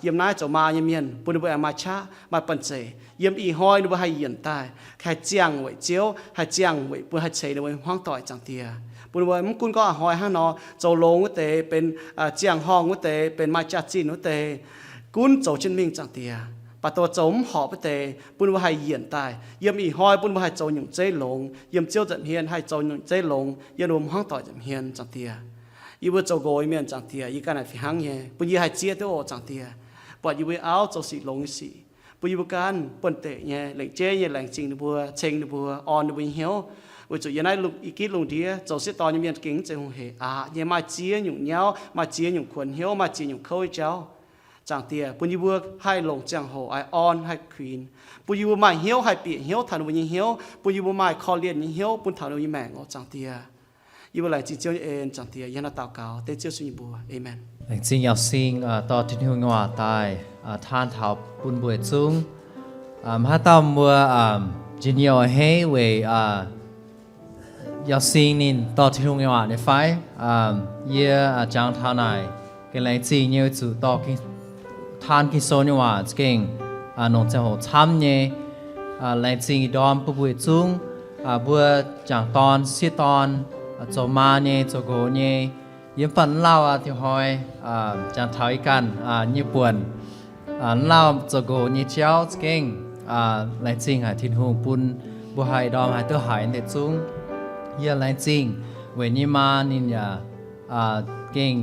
yiem naaiv zoux maa nyei mienh, bun ninh mbuo aengx maaih qaqv maaih banh zeic, yiem ih hnoi ninh mbuo haih yienc daaih, haih ziangh weic Ziouv, haih ziangh weic bun haih ceix ninh mbuo hmuangv doic, Zaangc Diex. Bun ninh mbuo mv gunv gorngv a'hnoi hnangv nor zoux longx wuov deix benx ziangh horngh wuov deix, benx maaih jaax-zinh wuov deix, gunv zoux jienv mingh, Zaangc Diex. Baac dongh zoux mv horpc wuov deix bun ninh mbuo haih yienc daaih, yiem ih hnoi bun ninh mbuo haih zoux nyungc zeiv longx, yiem Ziouv nza'hmien haih zoux nyungc zeiv longx, yiem ninh mbuo hmuangv doic nza'hmien, Zaangc Diex. Yie mbuo zoux nqox nyei mienh, Zaangc Diex, yie ganh naaic fih hnangv nyei, bun yie haih zieqv duqv oc, Zaangc Diex. Buatc yie mbuo auv zoux sic longx nyei sic, bun yie mbuo ganh buonv-deic nyei lengc jeiv nyei, laengz zingh ninh mbuo, ceng ninh mbuo, orn ninh mbuo nyei hnyouv. Weic zuqc yiem naaiv i gitv lungh ndiev zoux sieqv dorn nyei mienh gengh mv zeiz hungh heic aqv. Yie maaih ziex nyungc nyauv, maaih ziex nyungc kuonx hnyouv, maaih ziex nyungc kouv nyei jauv. Zaangc Diex, bun yie mbuo haih longc ziangh hoc haih orn haih kuinx, bun yie mbuo maaih hnyouv haih bieqc hnyouv taux ninh mbuo nyei hnyouv, bun yie mbuo maaih korv-lienh nyei hnyouv bun taux ninh mbuo nyei maengc oc, Zaangc Diex. Yie mbuo laengz zingh Ziouv nyei en, Zaangc Diex. Yie hnangv naaiv daux gaux dengv Ziouv Yesu nyei mbuox. Aamen. Laengz zingh Yauh Sing dorh Tin-Hungh nyei waac daaih taan taux bun mbuo yietc zungv. Mv haaix dauh mbuo njien-youh a'hneiv weic Yauh Sing ninh dorh Tin-Hungh nyei waac nyei fai? Yie jangx taux naaic gengh laengz zingh nyei weic zuqc dorh taan Ging-Sou nyei waac za'gengh longc ziangh hoc camv nyei. Laengz zingh ih ndorm bun mbuo yietc zungv, mbuo jangc dorn, sieqv dorn, zoux maa nyei, zoux nqox nyei, yiem mv baac mv lauh aqv, diuh hnoi jangx taux ih ganh nyei buonc, mv lauh zoux nqox nyei jauv za'gengh laengz zingh haic Tin-Hungh bun mbuo haih ndorm haih duqv haiz deix zungv. Yie laengz zingh weic nyei maa ninh yaac gengh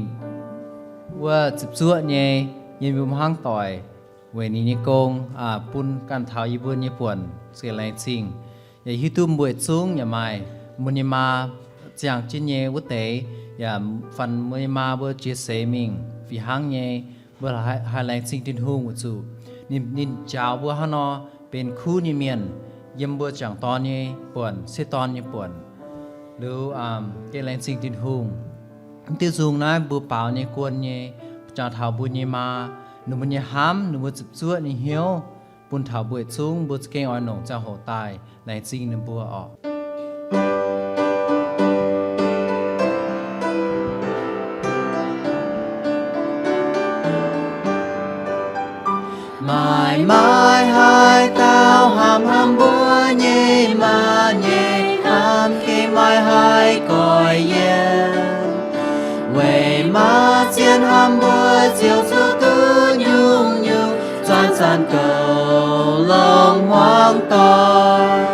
wuov zipv zuoqv nyei yiem mbuo hmuangv doic weic ninh nyei gong bun ganh taux yie mbuo nyei buonc za'gengh laengz zingh. Yaac hiuv duqv mbuo yietc zungv yaac maaih mbuo nyei maa ziangh jienv nyei wuov deix, Yaac fan mbuo nyei maa mbuo jiex seix mingh fih hnangv nyei. Mbuo haih laengz zingh Tin-Hungh weic zuqc ninh, ninh njaaux mbuo hnangv nor benx kuv nyei mienh yiem mbuo jangc dorn nyei buonc, sieqv dorn nyei buonc. Liuz gengh laengz zingh Tin-Hungh. Mv diuh nzung naaiv mbuo baaux nyei guon nyei, jangx taux mbuo nyei maa, ninh mbuo nyei hnamv, ninh mbuo zuqc zuoqv nyei hnyouv, bun taux mbuo yietc zungv mbuo za'gengh oix nongc ziangh hoc daaih laengz zingh ninh mbuo orqc. Maaih, maaih haaix dauh hnamv, hnamv mbuo nyei maa nyei hnamv gengh maaih haaix goix yiem. Weic maa zien hnamv mbuo ziouc zuqc duqv nyungc-nyungc, zanc-zanc goux longx hmuangv doic.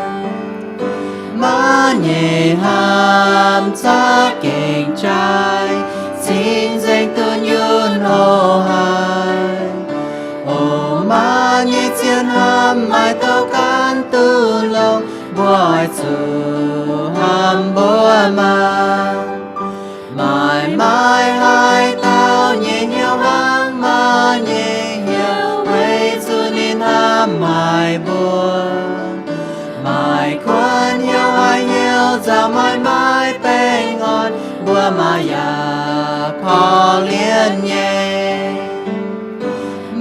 Maa nyei hnamv za'gengh jaaix, cing-nzengc dunh yunh hoc haic. O maa nyei zien hnamv maaih douz ganh duqv longx, mbuo oix zuqc hnamv mbuo maa. Maaih, maaih haaix dauh nyei hnyouv hnangv maa nyei hnyouv, weic zuqc ninh hnamv haic mbuo. Maaih kuonx hnyouv haaix hnyouv nzauh maaih, maaih baengh orn, mbuo maa yaac korv-lienh nyei.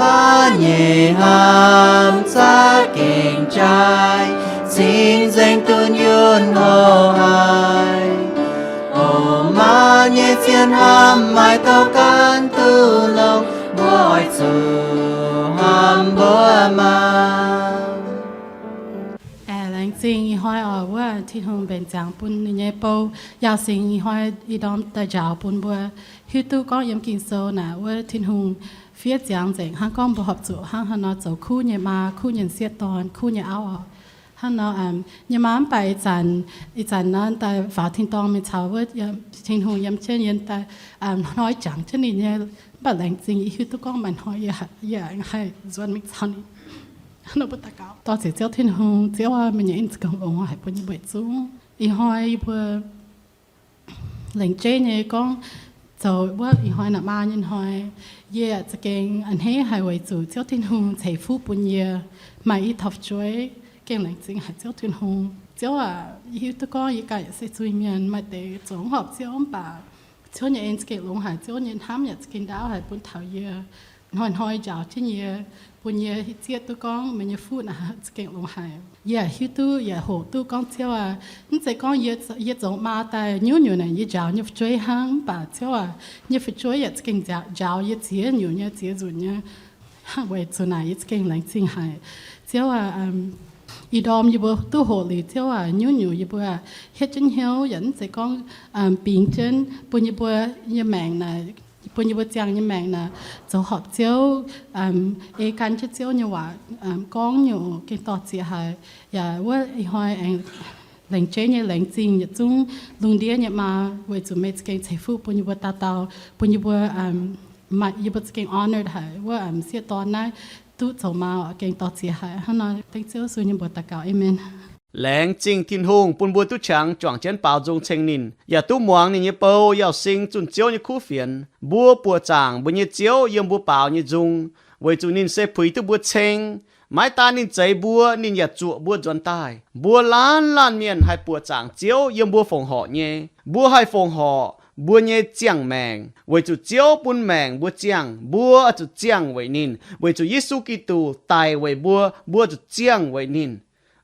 Maa nyei hnamv za'gengh jaaix, cing-nzengc dunh yunh hoc haic. O maa nyei zien hnamv maaih douz ganh duqv longx, mbuo oix zuqc hnamv mbuo maa. Aengx laengz zingh ih hnoi oc, wuov Tin-Hungh mbenc ziangx bun ninh nyei bou Yaauh Singx ih hnoi ih ndorm daaih njaaux bun mbuo hiuv duqv gorngv yiem Ging-Sou naaic wuov Tin-Hungh fiev ziangx nzengc hnangv gorngv mbuo horpc zuqc hnangv haaix nor zoux kuv nyei maa, kuv nyei sieqv dorn, kuv nyei auv oc. Hnangv nor nyei maa mv baac ih zanc, ih zanc nor daaih faaux tin-dorngh mingh caux wuov Tin-Hungh yiem jienv yie daaih hnoi jangx jienv ninh nyei, mv baac laengz zingh yie hiuv duqv gorngv maaih hnoi yie haih nzuonx mingh caux ninh. Hnangv nor mbuo daux gaux. Dorh ziec Ziouv Tin-Hungh, Ziouv aac, meih nyei en za'gengh longx haic bun yie mbuo yietc zungv. Ih hnoi yie mbuo laengz jeiv nyei gorngv zoux wuov ih hnoi naaic maa nyei hnoi, yie za'gengh a'hneiv haic weic zuqc Ziouv Tin-Hungh ceix fuqv bun yie maaih i taux fu'jueiv. Gengh laengz zingh haic Ziouv Tin-Hungh. Ziouv aac, yie hiuv duqv gorngv yie ganh se zuiz-mienh, maaih deix zoux mv horpc Ziouv, mv baac Ziouv nyei en za'gengh longx haic, Ziouv nyei hnamv yaac za'gengh ndaauv haic bun taux yie. Hnoi-hnoi njaaux jienv yie, bun yie zieqv duqv gorngv meih nyei fuqv naaic za'gengh longx haic. Yie yaac hiuv duqv, yaac hoqc duqv gorngv Ziouv aac, mv zeiz gorngv yie zoux maa daaih nyungc-nyungc naaic yie njaaux nyei fu'jueiv hnangv, mv baac Ziouv aac, nyei fu'jueiv yaac za'gengh njaaux yie ziex nyungc nyei, ziex nzunc nyei. Weic zuqc naaic yie za'gengh laengz zingh haic. Ziouv aac, ih ndorm yie mbuo duqv hoqc liuz Ziouv aac, nyungc-nyungc yie mbuo hietv jienv hnyouv yaac mv zeiz gorngv bingx jienv, bun yie mbuo nyei maengc naaic, bun yie mbuo ziangh nyei maengc naaic zoux horpc Ziouv, ei gan jienv Ziouv nyei waac gorngv nyungc, gengh dorh zieqc haic. Yaac wuov ih hnoi aengx laengz jeiv nyei laengz zingh yietc zungv lungh ndiev nyei maa, weic zuqc meih za'gengh ceix fuqv bun yie mbuo dauh dauh, bun yie mbuo, yie mbuo za'gengh honored haic wuov sieqv dorn naaiv duqv zoux maa, gengh dorh zieqc haic. Hnangv nor dengv Ziouv Yesu nyei mbuox daux gaux, amen. Laengz zingh Tin-Hungh bun mbuo duqv qangx juangc jienv baaux nzung ceng ninh, yaac duqv muangx ninh nyei bou Yaauh Sing zunh Ziouv nyei kuv fienx. Mbuo buoqc zaangc mbuo nyei Ziouv yiem mbuo baaux nyei nzung, weic zuqc ninh se puix duqv mbuo ceng. Maiv daan ninh zeix mbuo, ninh yaac zuoqc mbuo nzuonx daaih. Mbuo laanh laanh mienh haih buoqc zaangc Ziouv yiem mbuo fongc horc nyei. Mbuo haih fongc horc mbuo nyei ziangh maengc, weic zuqc Ziouv bun maengc mbuo ziangh, mbuo zuqc ziangh weic ninh. Weic zuqc Yesu Giduc daic weic mbuo, mbuo zuqc ziangh weic ninh.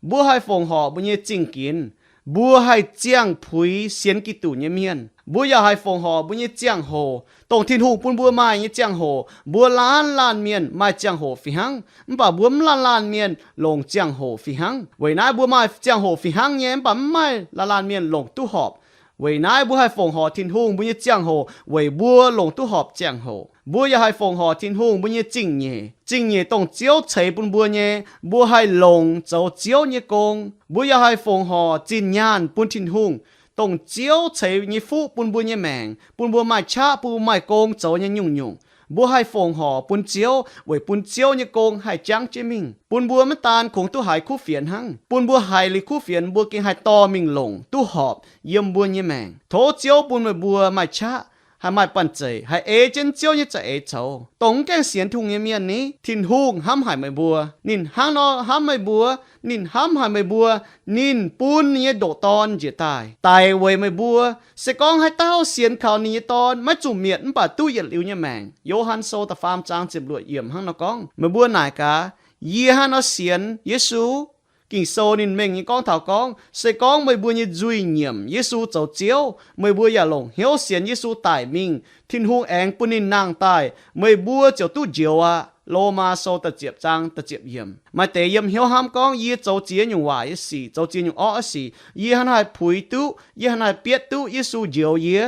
Mbuo haih fongc horc mbuo nyei zingh ginx, mbuo haih ziangh puix sienx Giduc nyei mienh. Mbuo yaac haih fongc horc mbuo nyei ziangh hoc, dongh Tin-Hungh bun mbuo maaih nyei ziangh hoc. Mbuo laanh laanh mienh maaih ziangh hoc fih hnangv, mv baac mbuo mv laanh laanh mienh longc ziangh hoc fih hnangv. Weic naaiv mbuo maaih ziangh hoc fih hnangv nyei, mv baac mv maaih laanh laanh mienh longc duqv horpc. Weic naaiv mbuo haih fongc horc Tin-Hungh mbuo nyei ziangh hoc weic mbuo longc duqv horpc ziangh hoc. Mbuo yaac haih fongc horc Tin-Hungh mbuo nyei zingh nyeic. Zingh nyeic dongh Ziouv ceix bun mbuo nyei, mbuo haih longc zoux Ziouv nyei gong. Mbuo yaac haih fongc horc zinh nyaanh bun Tin-Hungh, dongh Ziouv ceix nyei fuqv bun mbuo nyei maengc, bun mbuo maaih qaqv, bun mbuo maaih gong zoux nyei nyungc-nyungc. Mbuo haih fongc horc bun Ziouv weic bun Ziouv nyei gong haih jangv jienv mingh, bun mbuo maiv daan kungx duqv haiz kuv fienx hnangv. Bun mbuo haiz liuz kuv fienx, mbuo gengh haih dorh mingh longc duqv horpc yiem mbuo nyei maengc. Tov Ziouv bun meih mbuo maaih qaqv, haih maaih banh zeic, haih ei jienv Ziouv nyei za'eix coux. Dongh mv gaengh sienx Tin-Hungh nyei mienh ni, Tin-Hungh hnamv haic meih mbuo. Ninh hnangv nor hnamv meih mbuo. Ninh hnamv haic meih mbuo. Ninh bun ninh nyei ndoqc Dorn njiec daaih daic weic meih mbuo. Se gorngv haaix dauh sienx kaux ninh nyei Dorn, maiv zuqc mietc mv baac duqv yietc liuz nyei maengc. Yo^han Sou da'faam zaang ziepc luoqc yiemc hnangv nor gorngv. Meih mbuo naaic gaax, yie hnangv nor sienx Yesu? Ging-Sou ninh mengh nyei gorngv taux gorngv, se gorngv meih mbuo nyei nzuih nyiemc Yesu zoux Ziouv, meih mbuo yaac longc hnyouv sienx Yesu daic mingh, Tin-Hungh aengx bun ninh nangh daaih, meih mbuo ziouc duqv njoux aqv. Lomaa Sou da'ziepc zaang da'ziepc yiemc. Maaih deix yiem hnyouv hnamv gorngv, yie zoux ziex nyungc waaic nyei sic, zoux ziex nyungc orqv nyei sic, yie hnangv naaiv haih puix duqv, yie hnangv naaiv haih bietv duqv Yesu njoux yie.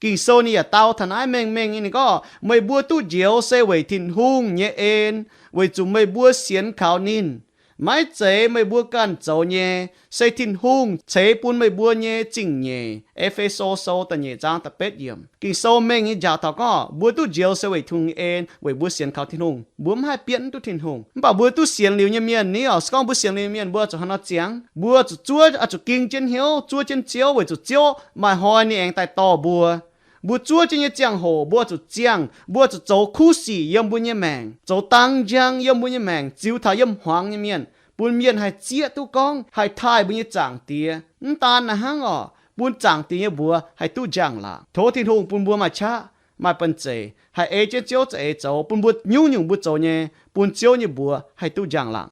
Ging-Sou ninh yaac dau taux naaiv mengh mengh nyei, ninh gorngv, meih mbuo duqv njoux se weic Tin-Hungh nyei en, weic zuqc meih mbuo sienx kaux ninh. Maiv zeiz meih mbuo ganh zoux nyei, se Tin-Hungh ceix bun meih mbuo nyei zingh nyeic. E^fe^so Sou da'nyeic zaang da'betv yiemc. Ging-Sou mengh nyei njaaux taux gorngv, mbuo duqv njoux se weic Tin-Hungh nyei en, weic mbuo sienx kaux Tin-Hungh. Mbuo mv haih bietv mv duqv Tin-Hungh. Mv baac mbuo duqv sienx liuz nyei mienh ni, oc, se gorngv mbuo sienx liuz nyei mienh, mbuo zuqc hnangv nor ziangx. Mbuo zuqc zuov, oix zuqc ging jienv hnyouv, zuov jienv Ziouv, weic zuqc Ziouv maaih hnoi ninh aengx daaih dorh mbuo. Mbuo zuov jienv nyei ziangh hoc, mbuo zuqc ziangh, mbuo zuqc zoux kuv sic yiem mbuo nyei maengc, zoux dang njang yiem mbuo nyei maengc, ziux taux yiem hmuangx nyei mienh, bun mienh haih zieqv duqv gorngv haih taaih mbuo nyei Zaangc Diex. Mv daan naaiv hnangv oc, bun Zaangc Diex nyei mbuox haih duqv njang-laangc. Tov Tin-Hungh bun mbuo maaih qaqv, maaih banh zeic, haih ei jienv Ziouv za'eix zoux, bun mbuo nyungc-nyungc mbuo zoux nyei, bun Ziouv nyei mbuox haih duqv njang-laangc.